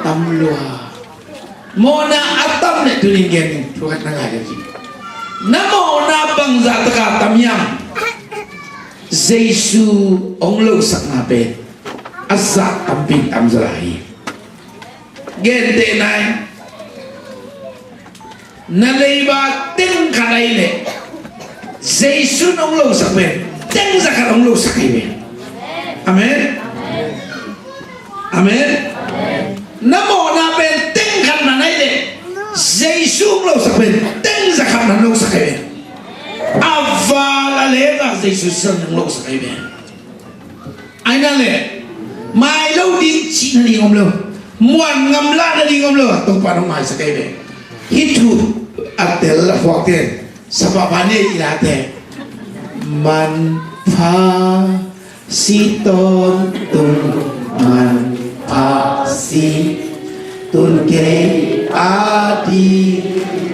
Tam lua. Mawhna a tam leh tuni gen ning, thu khat na ngai leh ci. Na mawhna bangzah taka tam hiam? Jesu hong losakna pen a zah tampi tam zaw lai hi. Gentehna in, na leiba teng khat ahi leh Jesu in hong losak pen teng za khat hong losak ahi ve. Amen. Amen. Na mawhna pen teng khat na ahi leh Jesu hong losak pen teng za khat na hong losak ahi ve. A val a leta Jesu sisan hong losak ahi ve. Ahi na leh mai lo ding cih nading om lo. Muan ngam lah nading om lo. Topa nong maisak ahi ve. Hih thu a tel a phuakte, sapapa ne i late, manpha si tawntung, manpha si tun kei a di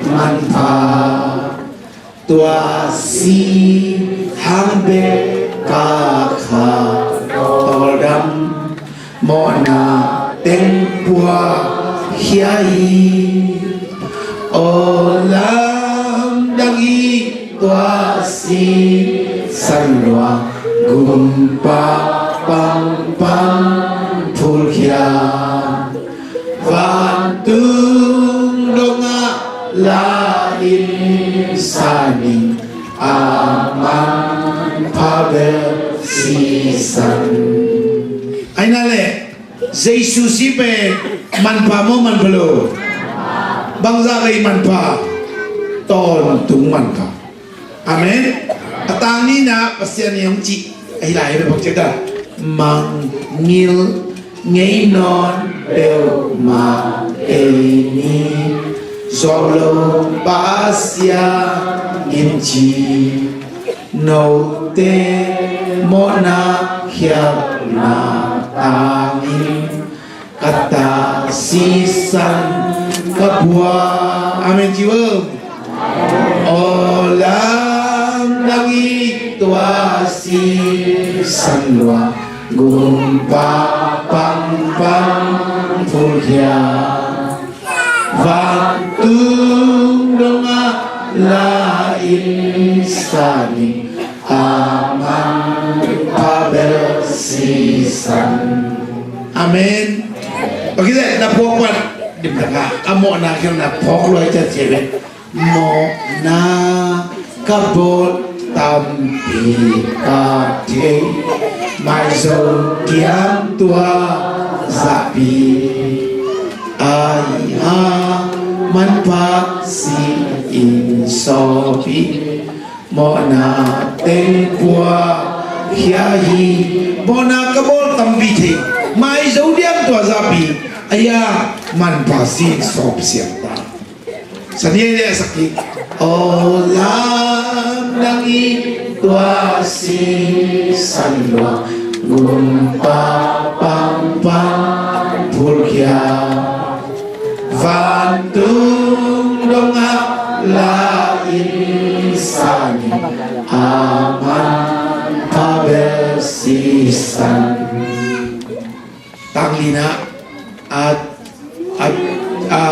manpha. Tua si hang bek ka kha tawldam, mawhna teng pua khia hi. Aw lamdang hi tua sisan lua, gumpa pangpang phulkhia. Vantung dongah la in sa ning, a manpha bel sisan. Ahi na leh Jesu si pen manpha maw manpha lo? Bangzah vei manpha? Tawntung manpha. Amen. A tang nihna Pasian in hong cih ahi lai, hi bek bang ciang ta, mangngilh ngei nawn peuhmah ei ni, zuau lo Pasian in ci. Note mawhna khialhna tangin ka ta sisan ka pua. Amen ci vo. Aw lamdang hi tua sisan lua, gumpa pangpang phulkhia. Vantung dongah la in sa ning, a manpha bel sisan. Amen. Pakite na phuak pan dim taka a mawhna khialhna phuak luai ciat ci ve. Mawhna ka bawl tampi ka thei, maizo diam tua zahpi. Ai ha manpha si in sawpi. Mawhna teng pua khia hi. Mawhna ka bawl tampi thei, maizo diam tua zahpi. Ai ha manpha si in sawpi siam ta. Sa ni ei leh sak hi. Aw lamdang hi tua sisan lua, gumpa pangpang phulkhia. Vantung dongah la-in san in, a manpha bel sisan. Tanglina a, a, a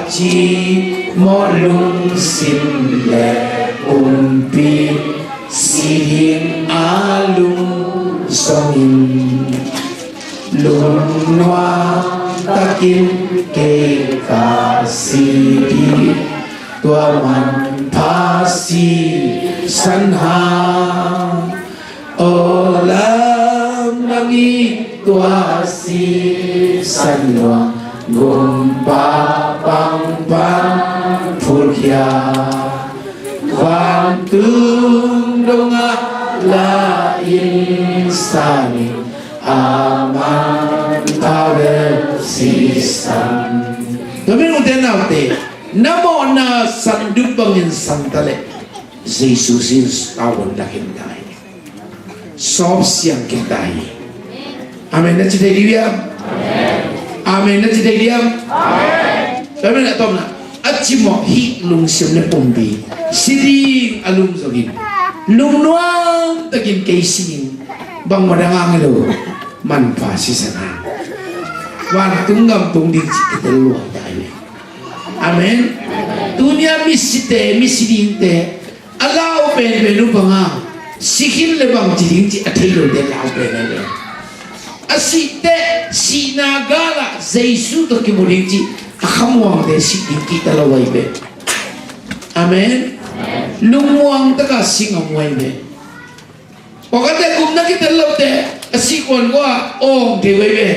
cimawh lungsim le pumpi, si ding a lungsim in, lungnuam takin kei ka si ding, tua manpha sisan hang. Aw lamdang i tua sisan luang, gumpa pangpan phulkhia. Vantung dongah la-in san in, a manpha bel sisan. Tua min ute naute, na mawhna sandup bangin san ta leh, Jesu sin a wan lakin dai. Sawp siang kik ta hi. Amen na ci thei dih hiam? Amen na ci thei dih hiam? Amen. A tawpna, a cimawh hih lungsim le pumpi, si ding a lungzong in, lungnuam takin kei si ding, bangmah dang hang hi lo, manpha sisan hang. Vantung gam tung ding ci kitel luang ta hi. Amen. Tuni-a misite, misi dingte, a lau penpen uh bang a, si khin le bang ci ding ci a thei lote lau pen a le. A sihte, sihna galah Jesu tawh kimu ding ci a khamuangte, si ding kihta lo ahi ve. Amen. Lungmuang taka si ngam uh ahi ve. Pawlkhatte gupna kitel lote, a sih kuan kua awng thei uh ahi ve.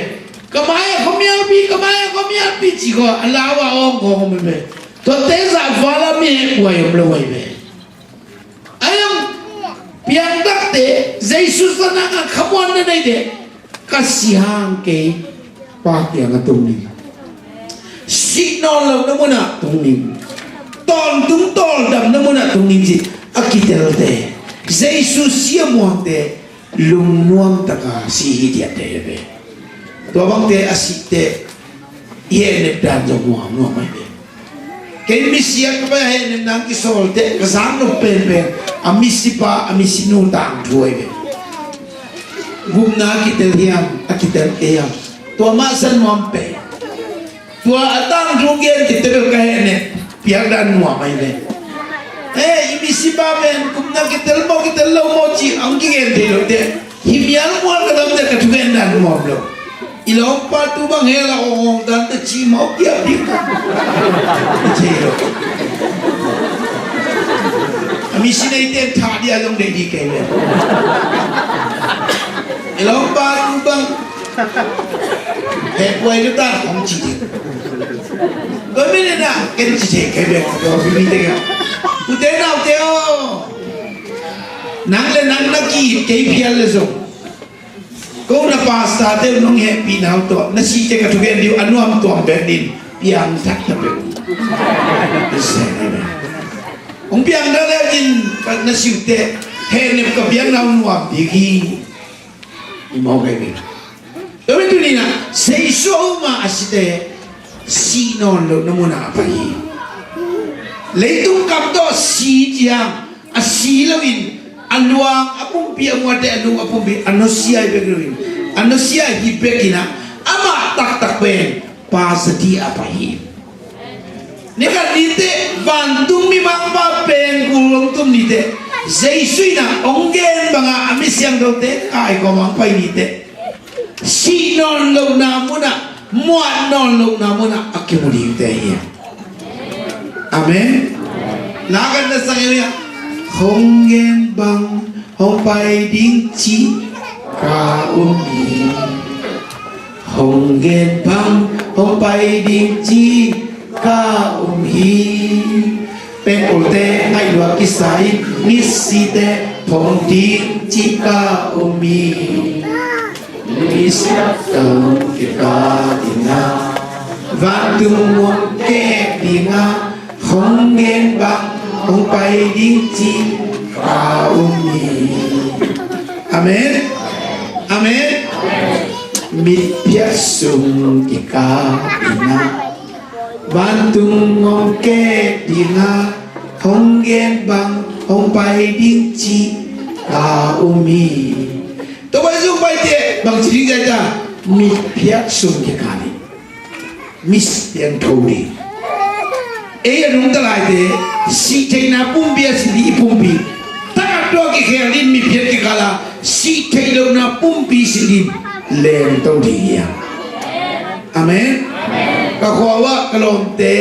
Ka mai-ah khuamialpi, ka mai-ah khuamialpi ci kua a lau-a awng khawng om ahi ve. Tuate zah vala mi heh kuai om lo ahi ve. Ahi zong piangthakte, Jesu sanna khamuanna neite, ka si hang kei Pa kiangah tung ning. Sih nawn lohna munah tung ning. Tawntung tawldamna munah tung ning ci a kitelte, Jesu si a muangte, lungnuam taka si hi diakte hi ve. Tua bangte a sihte i hehnep dan zong nuamnuam ahi ve. Kei misi a ka pai a hehnep nang kisawl teh ka zak nop penpen a misipa a misinu tangthu ahi ve. Gupna a kitel hiam, a kitel kei hiam, tua mah sa nuam pen. Tua a tangthu gen kitel ka hehnep piakdan nuam ahi ve. Eh, i misipa pen gupna kitel maw kitel lo maw cih hong kigen thei lo teh. Hih mial mual ka dam teh ka thugen dan nuam lo. I lawmpa tu bang hell a ong ong dan teh cih mawk kiap ding ka. I thei lo. A misi neite thah dih a zong deih dih kei ve. I lawmpa tu bang heh kuai lu ta kong ci dih. Tua mi ne na ken ci thei kei ve. Tua mi mi te ka. Ute naute aw. Nang le nang na ki-it kei phial le zong, ko na pastor te nong hehpihna uh tawh na sihte ka thugen dih uh a nuam tuam bek din piangthak ta peuh. Hong piangthak le in na sihte hehnep ka piakna uh nuam dih hi. I mawk ahi ve. Tua mi tuni-in ah Jesu a um a a site sih nawn lohna munah a pai hi. Leitung kam tawh si ciang a si loin a luang a pumpi a muate a lung a pumpi a nusia hi bek loin a nusia hi bekin ah amah taktak pen Pa za dih a pai hi. Ni khat ni teh vantung mimangpa pengkul hong tum ni teh Jesu in ah hong gen bangah a mi siangthote kaikawm ah hong pai ni teh sih nawn lohna munah, muat nawn lohna munah a kimu dingte hi. Amen. La kan na sang hi. Hong gen bang hong pai ding cih ka um hi. Hong gen bang hong pai ding cih ka um hi. Pengkulte ngaih lua kisa in misite phong ding cih ka um hi. Misiangtho kika ding a vantung mun kek ding a hong gen bang hong pai ding cih ka um hi. Amen. Amen. Mitphiat sung kikal in ah, vantung hong kem ding a, hong gen bang hong pai ding cih ka um hi. Tua pai sung paite bang ci ding zia ta, mitphiat sung kikal in. Miss piang tho ding. Ei a nungta laite, sih theihna pumpi a sin ding i pumpi. Takat tua kikhel ding mitphiat kikal a, sih theih lohna pumpi sin ding leng to ding hi a. Amen. Ka khua uah ka lawmte,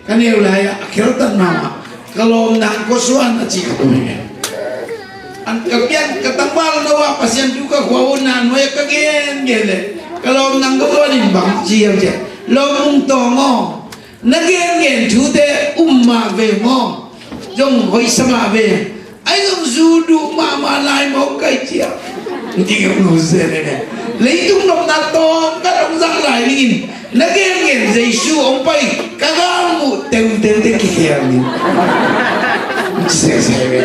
ka neu lai a, a kheltat mahmah. Ka lawm nang kua suan a ci ka tum hi. An ka pian ka tangval no a Pasian thu ka khua uh na nuai ka gen gen le, ka lawm nang kua suan in bang ci hiam ci a, lawm mung tawng aw, na gen gen thute um mah ve maw, zong hoih sa mah ve. Ai zong zu duh mahmah lai maw kai ci a. Ding a nu se ne ne. Leitung nopna tawm ka dong zang lai ning in. Na gen gen Jesu hong pai, ka galmuh teuteu te kikhel ning. Sesai ve.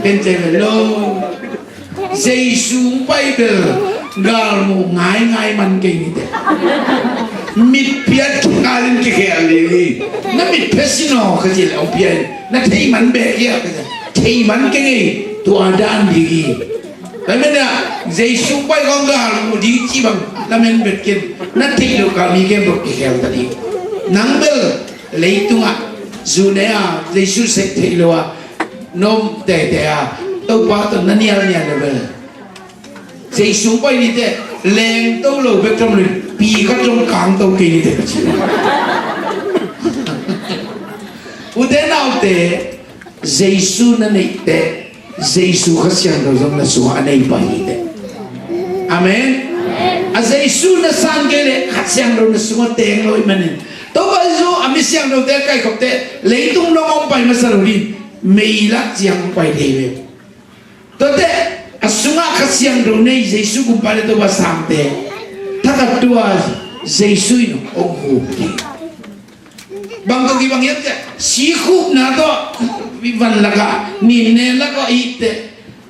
Ken te ve lo. Jesu hong pai bel galmuh ngaingai man kei ni te. Mitphiat kikal in kikhel ding hi. Na mitphiat sin aw ka ci le hong pia in. Na thei man bek hi a ka ci. Thei man kei ngei tua dan ding hi. Tua ahih manin ah, Jesu pai kong galmuh ding cih bang lamen bet ken. Na theih loh kal mi khempeuh kikhel ta ding. Nang bel leitungah zu ne a, Jesu sep theih lo a, na om teitei a, Topa tawh na nialnial lo bel. Jesu pai ni teh, leng to lo bek tham lo in, pi khat zong kang to kei ni teh ka ci. Ute naute, Jesu na neih teh, Jesu Kha Siangtho zong na sungah a nei pah hi teh. Amen. A Jesu na san kei leh Kha Siangtho na sungah teng lo ahih manin, Topa Jesu a mi siangthote a kaikhop teh leitung dong hong pai masa lo ding, meilak ciang hong pai thei ve. Tua teh a sungah Kha Siangtho nei Jesu kumpa le Topa sangte, thakhat tua Jesu in hong hup ding. Bang tawh kibang hiam cih leh, sik hupna tawh van lakah, nin ne lakah i hih teh,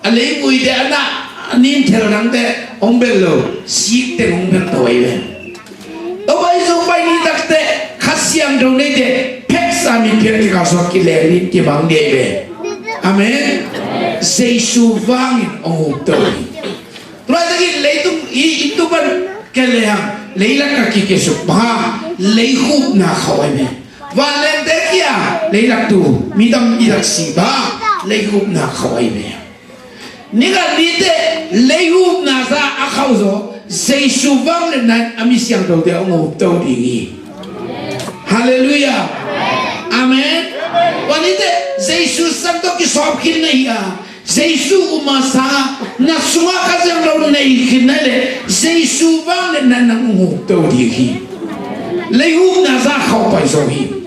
a leivui teh a nah, a nin thel dang teh hong bel lo, sik teng hong bel to ahi ve. Topa Jesu pai ni tak teh, Kha Siangtho nei teh, pheksa mitphiat kikal sungah kileng ding kibang ding ahi ve. Amen. Jesu vangin hong hup to hi. Tua laitak in leitung i, i tu pan kia le hang, leilak a kikiasuk bang hang, leihupna khauh ahi ve. Vanlengte kia, leilak tu, mi tam i lak si bang, leihupna khauh ahi ve. Ni khat ni teh, leihupna za a khauh zaw, Jesu vangliatna in a mi siangthote hong hup to ding hi. Halleluiah. Amen. Tua ni teh, Jesu sang tawh kisawp khin na hi a, Jesu um a sangah na sungah Kha Siangtho nei khin na hi leh, Jesu vangliatna in nang hong hup to ding hi. Leihupna za khauh pai zaw hi.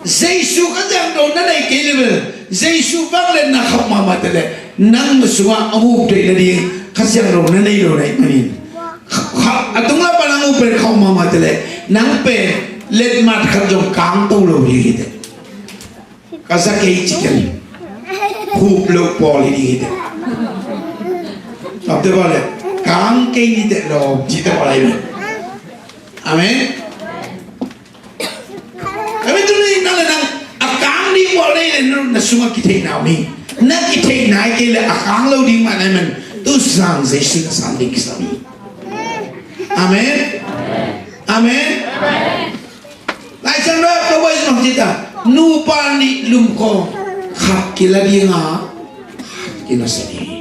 Jesu Kha Siangtho na nei kei leh bel, Jesu vangliatna khauh mahmah teh leh, nang na sungah a hup theih nading Kha Siangtho na nei lo na hih manin, kha, kha, a tung lam pan hong hup pen khauh mahmah teh leh, nang pen letmat khat zong kang to lo ding hi teh. Ka za kei ci ken. Hup loh pawl hi ding hi teh. Lawmte pawl leh, kang kei ni teh lawm ci teh pawl ahi ve. Amen. Amen. Tuni nang le nang a kang ding pawl nei leh, na sungah kitheihna om hi. Na kitheihna hi kei leh a kang lo ding mah na hi man. Tu zan Jesu na san ding kisam hi. Amen. Amen. Lai Siangtho ah Topa Jesu in hong ci ta, nupa nih lumkhawm, khat kila ding a, khat kinusia ding hi.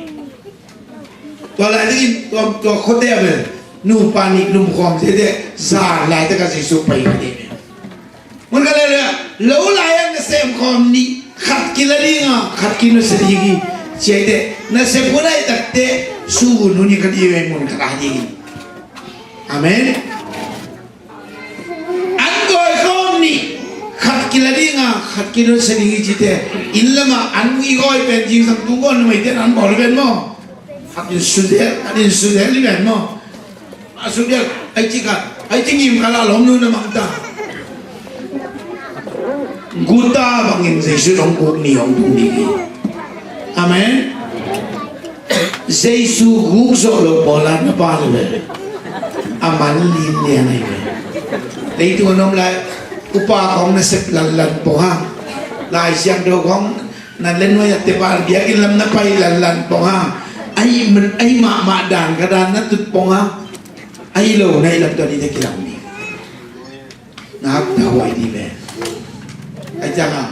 Tua laitak in tua, tua khuate a bel, nupa nih lumkhawm tete, zan laitak a Jesu pai ka ding hi. Mun khat le le, lo lai a nasem khawm nih, khat kila ding a, khat kinusia ding hi. Ci a hi teh, nasep hun a hi tak teh, su hun hun hi ka ding hi, mun khat a ding hi. Amen. An gawi khawm nih, khat kila ding a, khat kinusia ding hi ci teh, inn lamah an i gawi pen zingsang tung gawn numeite in an bawl pen maw? Khat in suzel, khat in suzel hi pen maw? A suzel, ai ci khat, ai ci ngim khat a lawm nu na mang ta. Guta bangin Jesu in hong guk ni hong tung ding hi. Amen. Jesu guk zawh lo pawl a na pa le ve. A man lin lian ahi ve. Leitung a na om lai upa khawng na sep lanlan pong a, Lai Siangtho khawng na le nuai a tepal biakinn lam na pai lanlan pong a, ahi, ahi mahmah dan ka dan na tut pong a, ahi lo na hi lam tua ni te kilang ni. Ngak ta huai dih ve. Ai ciang a,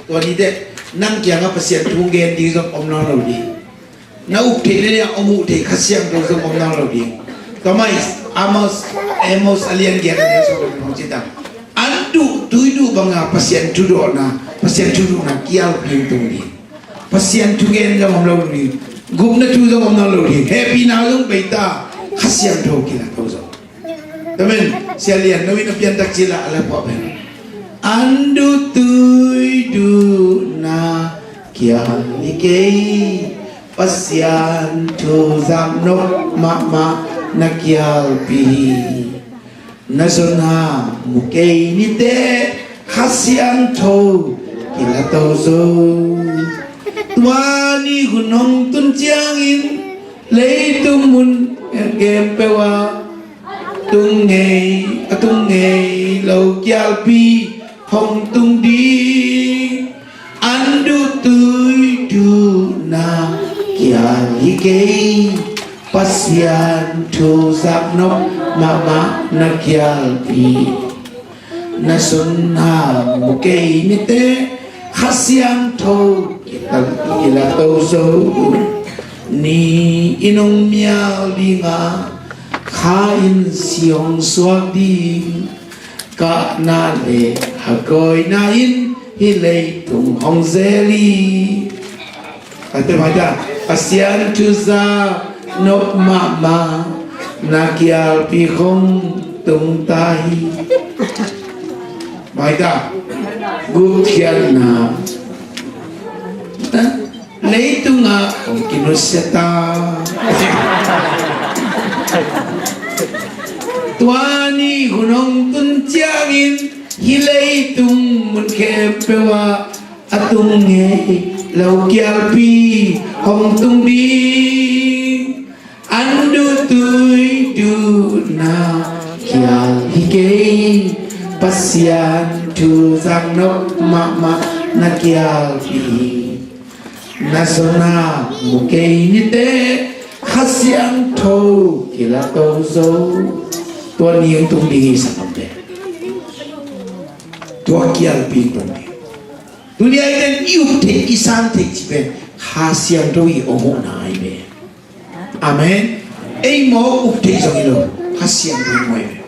tua ni te nang kiang a Pasian thu gen ding zong om nawn lo ding. Na up theih le liang om uh theih Kha Siangtho zong om nawn lo ding. Tua mai Amos, Amos a lian giat a lian sawm le thum hong ci ta. An duh tui duh bang a Pasian thu dawhna, Pasian thu duhna kial ping tung ding. Pasian thu gen zong om lo ding. Gupna thu zong om nawn lo ding. Hehpihna zong bei ta, Kha Siangtho kila to zong. Tua pen Sia Lian lo in a piantak cila a la puah pen, an duh tui duhna kial hi kei, Pasian thu zak nop mahmah na kialpi hi. Na zon ha mu kei ni te, Kha Siangtho kila to zo. Tua ni hun hong tun ciangin leitung mun khempeuh ah tung ngei, a tung ngei lo kialpi hong tung ding. An duh tui duhna kial hi kei, Pasian thu zak nop mahmah na kialpi. Na zon ha mu kei ni te, Kha Siangtho kila to zo. Ni in hong mial ding a, kha in si hong suak ding. Kahna le hakawina in hih leitung hong zel hi. A te mai ta, Pasian thu zak nop mahmah na kialpi hong tung ta hi. Mai ta, gupkhiatna. Leitungah hong kinusia ta. Tua ni hun hong tun ciangin hih leitung mun khempeuh ah a tung ngei lo kialpi hong tung ding. An duh tui duhna kial hi kei, Pasian thu zak nop mahmah na kialpi hi. Na zon ha mu kei ni te, Kha Siangtho kila to zo. Tua ni hong tung ding hi sak lam te. Tua kialpi hong tung ding. Tuni a i ten i up theih i san theih ci pen Kha Siangtho i om uh na hi ve. Amen. Ei mawk up theih zong hi lo, Kha Siangtho in muai ve.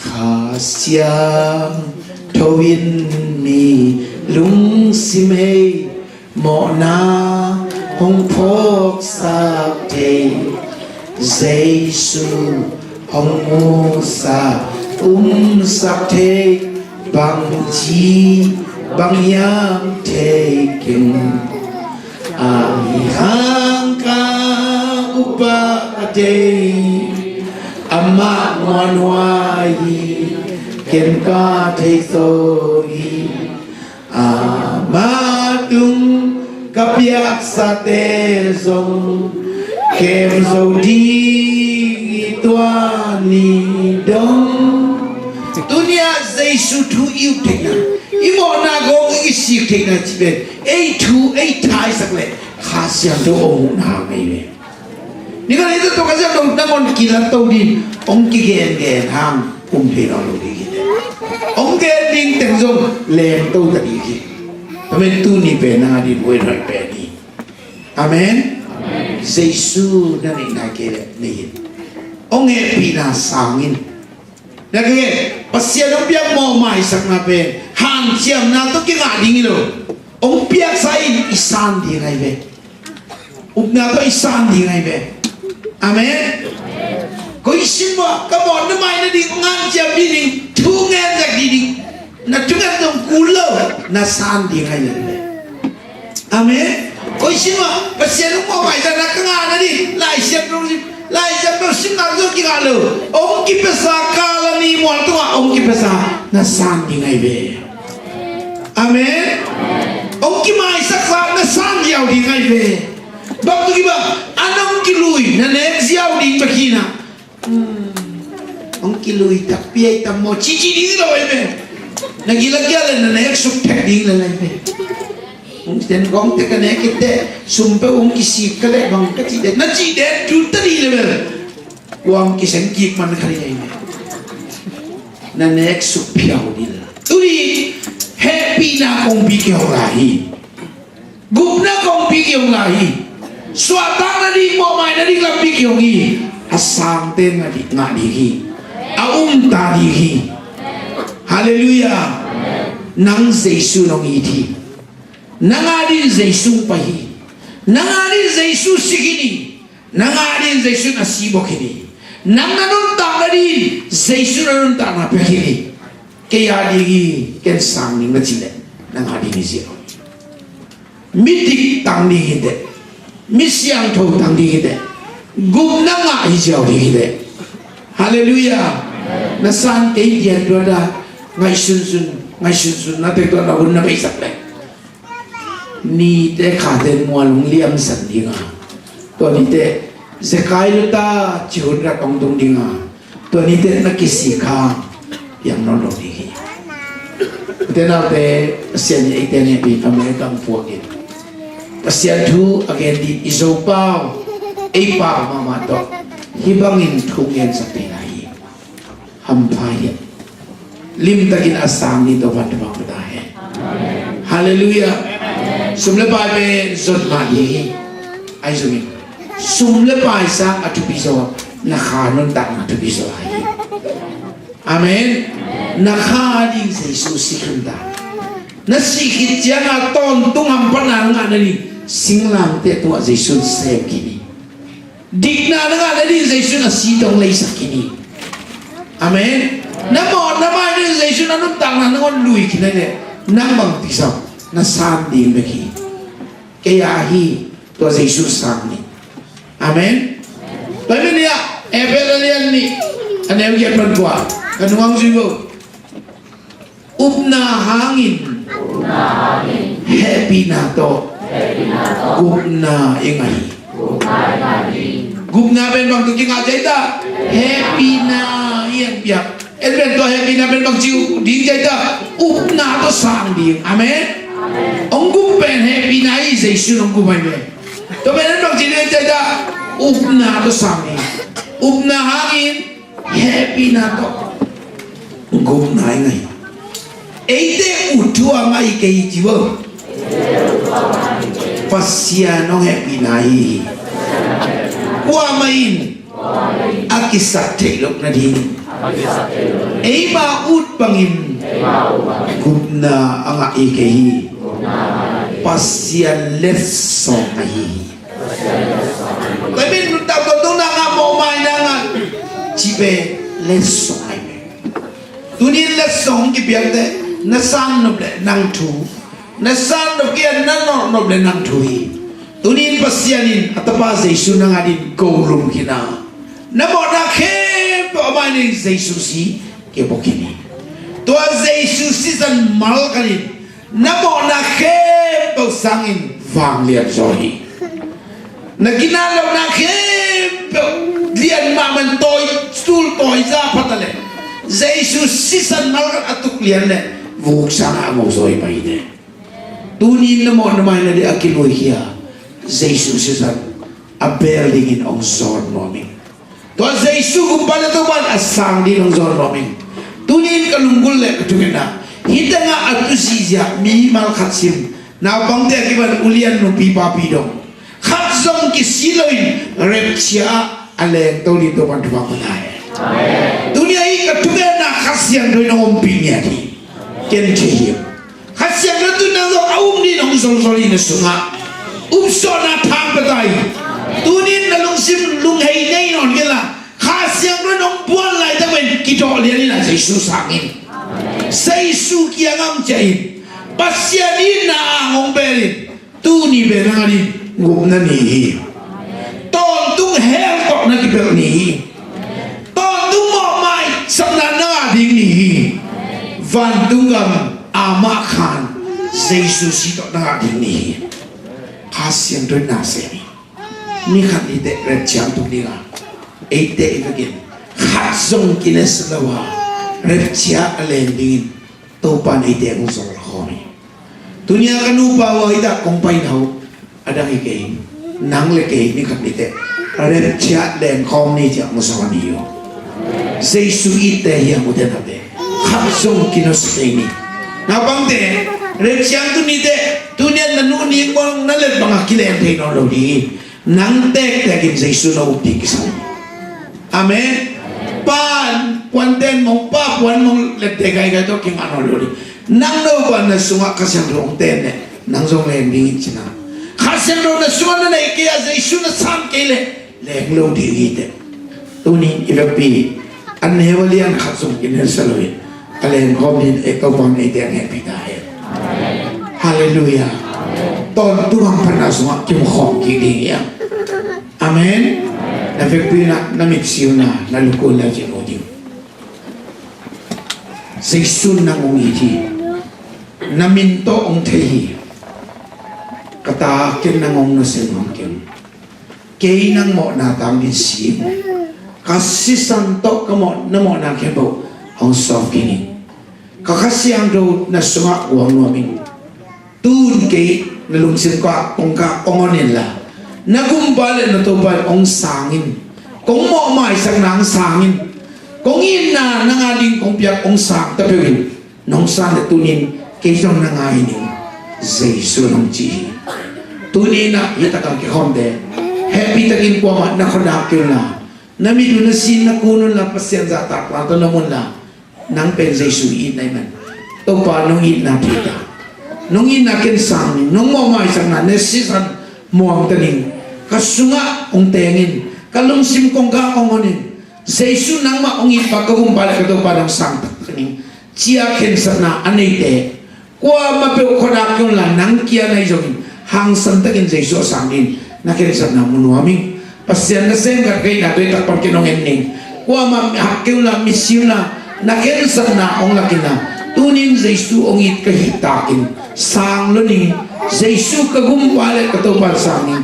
Kha Siangtho in mi lungsim hei mawhna hong phawksak thei, Jesu hong musak umsak thei, bangci bang hiam thei keng. Ahi hang ka upa a thei, amah muanhuai hi, ken ka thei zo hi. Amah tung ka piaksate zong kem zo ding hi tua ni dong. Tuni a Jesu thu i up theihna, i mawhna gawng i sik theihna ci pen ei thu ei thaisak le Kha Siangtho om uh na ngei ve. Ni khat ni tawh Kha Siangtho nangawn kilat to ding, hong kigengen hang um thei nawn lo ding hi. Hong gen ding teng zong leng to ta ding hi. Amen. Tuni pen nang a ding huai huai pen hi. Amen. Jesu na neihna kei leh nei in. Hong hehpihna sang in. Na kei Pasian hong piak mawh maisakna pen hanciamna tawh kingah ding hi lo. Hong piaksa in i san ding ahi ve. Upna tawh i san ding ahi ve. Amen. Koi sin maw ka mawh na mai nading hong hanciam ding, thu ngen zak ding, na thunget zong kul lo, na san ding ahi ve. Amen. Koi sin maw Pasian hong mawh maisakna ka ngah nading Lai Siangtho sim, Lai Siangtho sim nak zong kingah lo. Hong kipiasa kala ni mual tungah hong kipiasa na san ding ahi ve. Amen. Hong kimaisaksa na san ziau ding ahi ve. Bang tu kibang, an hong kilui, na nek ziau ding bek hi na. Hmm. Hong kilui takpi ai tam maw, cici ding lo ai ve. Na gilak kia le na nek suk thek ding le lai ve. Hong ten gong te ka nek kit te, sum pe hong kisik ka le bang ka ci de. Na ci de, tu ta di le ve. Wang kiseng kik man ka di ai ve. Na nek suk piau di le. Tu di, hehpihna kong pi kiau lai hi. Gupna kong pi kiau lai hi. Suahtakna ding, mawhmaina ding lampi kiau hi. A sangte ngah ding, ngah ding hi. A umta ding hi. Halleluiah. Nang Jesu nong it hi. Nang a ding Jesu pai hi. Nang a ding Jesu si khin hi. Nang a ding Jesu na si bawk khin hi. Nang na nuntakna ding Jesu na nuntakna pia khin hi. Kei a ding hi, ken sang ding na ci leh, nang a ding hi ziau. Midik tang ding hi teh, mi siangtho tang ding hi teh, gupna ngah hi ziau ding hi teh. Halleluiah. Na san kei dian dua da, ngaihsunsun, ngaihsunsun na tek tua na hun na beisak leh. Nite khate mual hong liamsan ding a. Tua nite zekai luta cihun rak hong tung ding a. Tua nite na kisik kha piang nawn lo ding hi. Ute naute, Pasian in eite hehpih a, America hong puak in Pasian thu a gen ding i Zopau, ei pau mahmah tawh hih bangin thu ngensak thei lai hi. Hampha hi. Limtakin a sang ding Topa'n thupha pia ta hen. Halleluiah. Sum le pai pen zot mah ding hi. Ai zong in, sum le pai sang a thupi zaw, na kha nuntakna thupi zaw lai hi. Amen. Na kha ding Jesu si khin ta. Na sih khit ciang a tawntung hamphatna ngah nading singlamteh tungah Jesu sem khin hi. Dikna na ngah nading Jesu na si tawh hong leisak khin hi. Amen. Na mawhna mai nading Jesu na nuntakna nangawn lui khin hi leh, nang bang ti sam, na san ding bek hi. Kei a hi, tua Jesu sang ni. Amen. Tua hi mah ni a, Efesa lian nih a neu giat pan kua, ka nung hong zui vo. Upna hangin hehpihna tawh gupna i ngah hi. Gupna pen bang tawh kingah ci ai ta? Hehpihna i hong piak. En pen tua hehpihna pen bang ci ding ci ai ta? Upna tawh sang ding. Amen. Hong gup pen hehpihna hi, Jesu in hong gup hi ve. Tua pen en bang ci ding ci ai ta? Upna tawh sang ding. Upna hangin hehpihna tawh gupna i ngah hi. Eite ut thu a ngah kei hi ci vo. Pasian hong hehpihna hi. Kuamah in a kisat theih loh nading, eima ut bangin gupna a ngah kei hi. Pasian letsong ahi hi. Tua pen nuntak tawh tungna ngah, mawhmaina ngah cih pen letsong ahi pen. Tuni in letsong hong kipiak teh, na san nop leh nang thu, na san nop kei a, na nawh nop leh nang thu hi. Tuni in Pasian in a Tapa Jesu nang adingin ko lum khin a, na mawhna khempeuh a mai-in Jesu si kibawk khin hi. Tua Jesu sisan malkhat in na mawhna khempeuh sangin vanglian zaw hi. Na ginat lohna khempeuh lian mahmah in tawi, tul tawi za pha ta leh, Jesu sisan malkhat a tuk lian leh vuk sangah a ngo zaw hi mah hi teh. Tuni in na mawhna mai-in a kilui khia Jesu sisan a beel dingin hong zawn nuam ing. Tua Jesu gumpa le Topa in a sang dingin hong zawn nuam ing. Tuni in ka lunggulh le ka thungetna, hih tengah a tu zihziah mi malkhat sim, naupangte a kipan ulian, nupi papi dong, khat zong kisi loin rapture ah a lengto dingin Topa'n thupha pia ta hen. Tuni a hih ka thungetna Kha Siangtho in hong ompih ngiat hi. Ken thei hi. Kha Siangtho tuni in nang zong a um dingin hong zolzol hi na sungah. Upsawhna thang pia ta hi. Tuni in na lungsim lunghei nei nawn kei la, Kha Siangtho in hong buan laitak pen kidawh lian in la, Jesu sang in. Jesu kiangah hong ciah in. Pasian itna hong beel in. Tuni pen nang adingin gupna ni hi. Tawntung hell tawh na kipelh ni hi. Tawntung mawhmaisakna na ngah ding ni hi. Vantung gam amah khan Jesu si tawh na ngah ding ni hi. Kha Siangtho in na sem hi. Ni khat ni teh rapture tung ding a, eite i vekin khat zong kinesa lo a, rapture a leng dingin Topa in eite hong zawl khawm hi. Tuni a ka nupa uh a, hi ta kong paina uh, a dang hi kei, nang le kei ni khat ni teh rapture leng khawm ni ci-a hong zawl hi uh. Jesu itte hi a, ute naute, khat zong kinusia kei ni. Naupangte, rapture tung ni teh tuni a na nu ni bang na let bang a kileng thei nawn lo ding hi. Nang tektek in Jesu na up ding kisam. Amen. Pa puanten mong, pa puan mong lette kaikai tawh kingah nawn lo ding. Nang no pa na sungah Kha Siangtho hong ten leh nang zong leng ding hi ci-in a, Kha Siangtho na sungah na neih kei a, Jesu na sam kei leh leng lo ding hi teh. Tuni i vekpi an neu a lian khat zong kinesa lo in, a leng khawm dingin ei Topa in eite hong hehpih ta hen. Halleluiah. Tawntung hamphatna sungah kimu khawm kik ding hi hang. Amen. Na vekpi in na mitsi un la, na lukun la cin uh ding. Jesu in nang hong it hi. Na min tawh hong thei hi. Ka ta, ken nang hong nusia nuam keng. Kei nang mawhna tangin si ing. Ka sisan tawh ka mawh, na mawhna khempeuh hong sawp kik ning. Ka Kha Siangtho na sungah guang nuam ing. Tu-in kei na lungsim kongkak kong hon in la, na gumpa le na Topa in hong sang in. Kong mawh maisakna hong sang in. Kong itna nang a ding kong piak hong sang ta peuh in. Nong sang leh tuni-in kei zong na ngai ning, Jesu in hong ci hi. Tuni-in ah hih takah kikhawmte, hehpihtakin kuamah na khuadak kei un la, na mit uh na si in na kun un la, Pasian zahtakna tawh na om un la, nang pen Jesu i it na hih man, Topa nong itna thei ta. Nong itna ken sang ning, nong mawh maisakna na sisan muang ta ning, ka sungah hong teng in, ka lungsim kongkak hong hon in. Jesu nangmah hong it pa, ka gumpa le ka Topa nong sang taktak ning, ci-a khensatna a neite, kuamah peuh khuadak kei un la, nang kia na hi zongin hangsan takin Jesu a sang dingin na khensatna mu nuam ing. Pasian nasem khat ka hihna tawh i takpang ken hong en ning. Kuamah hak kei un la, mitsi un la, na khensatna hong lak in la, tuni-in Jesu hong it ka hih takin sang lo ning. Jesu ka gumpa le ka Topa sang ning.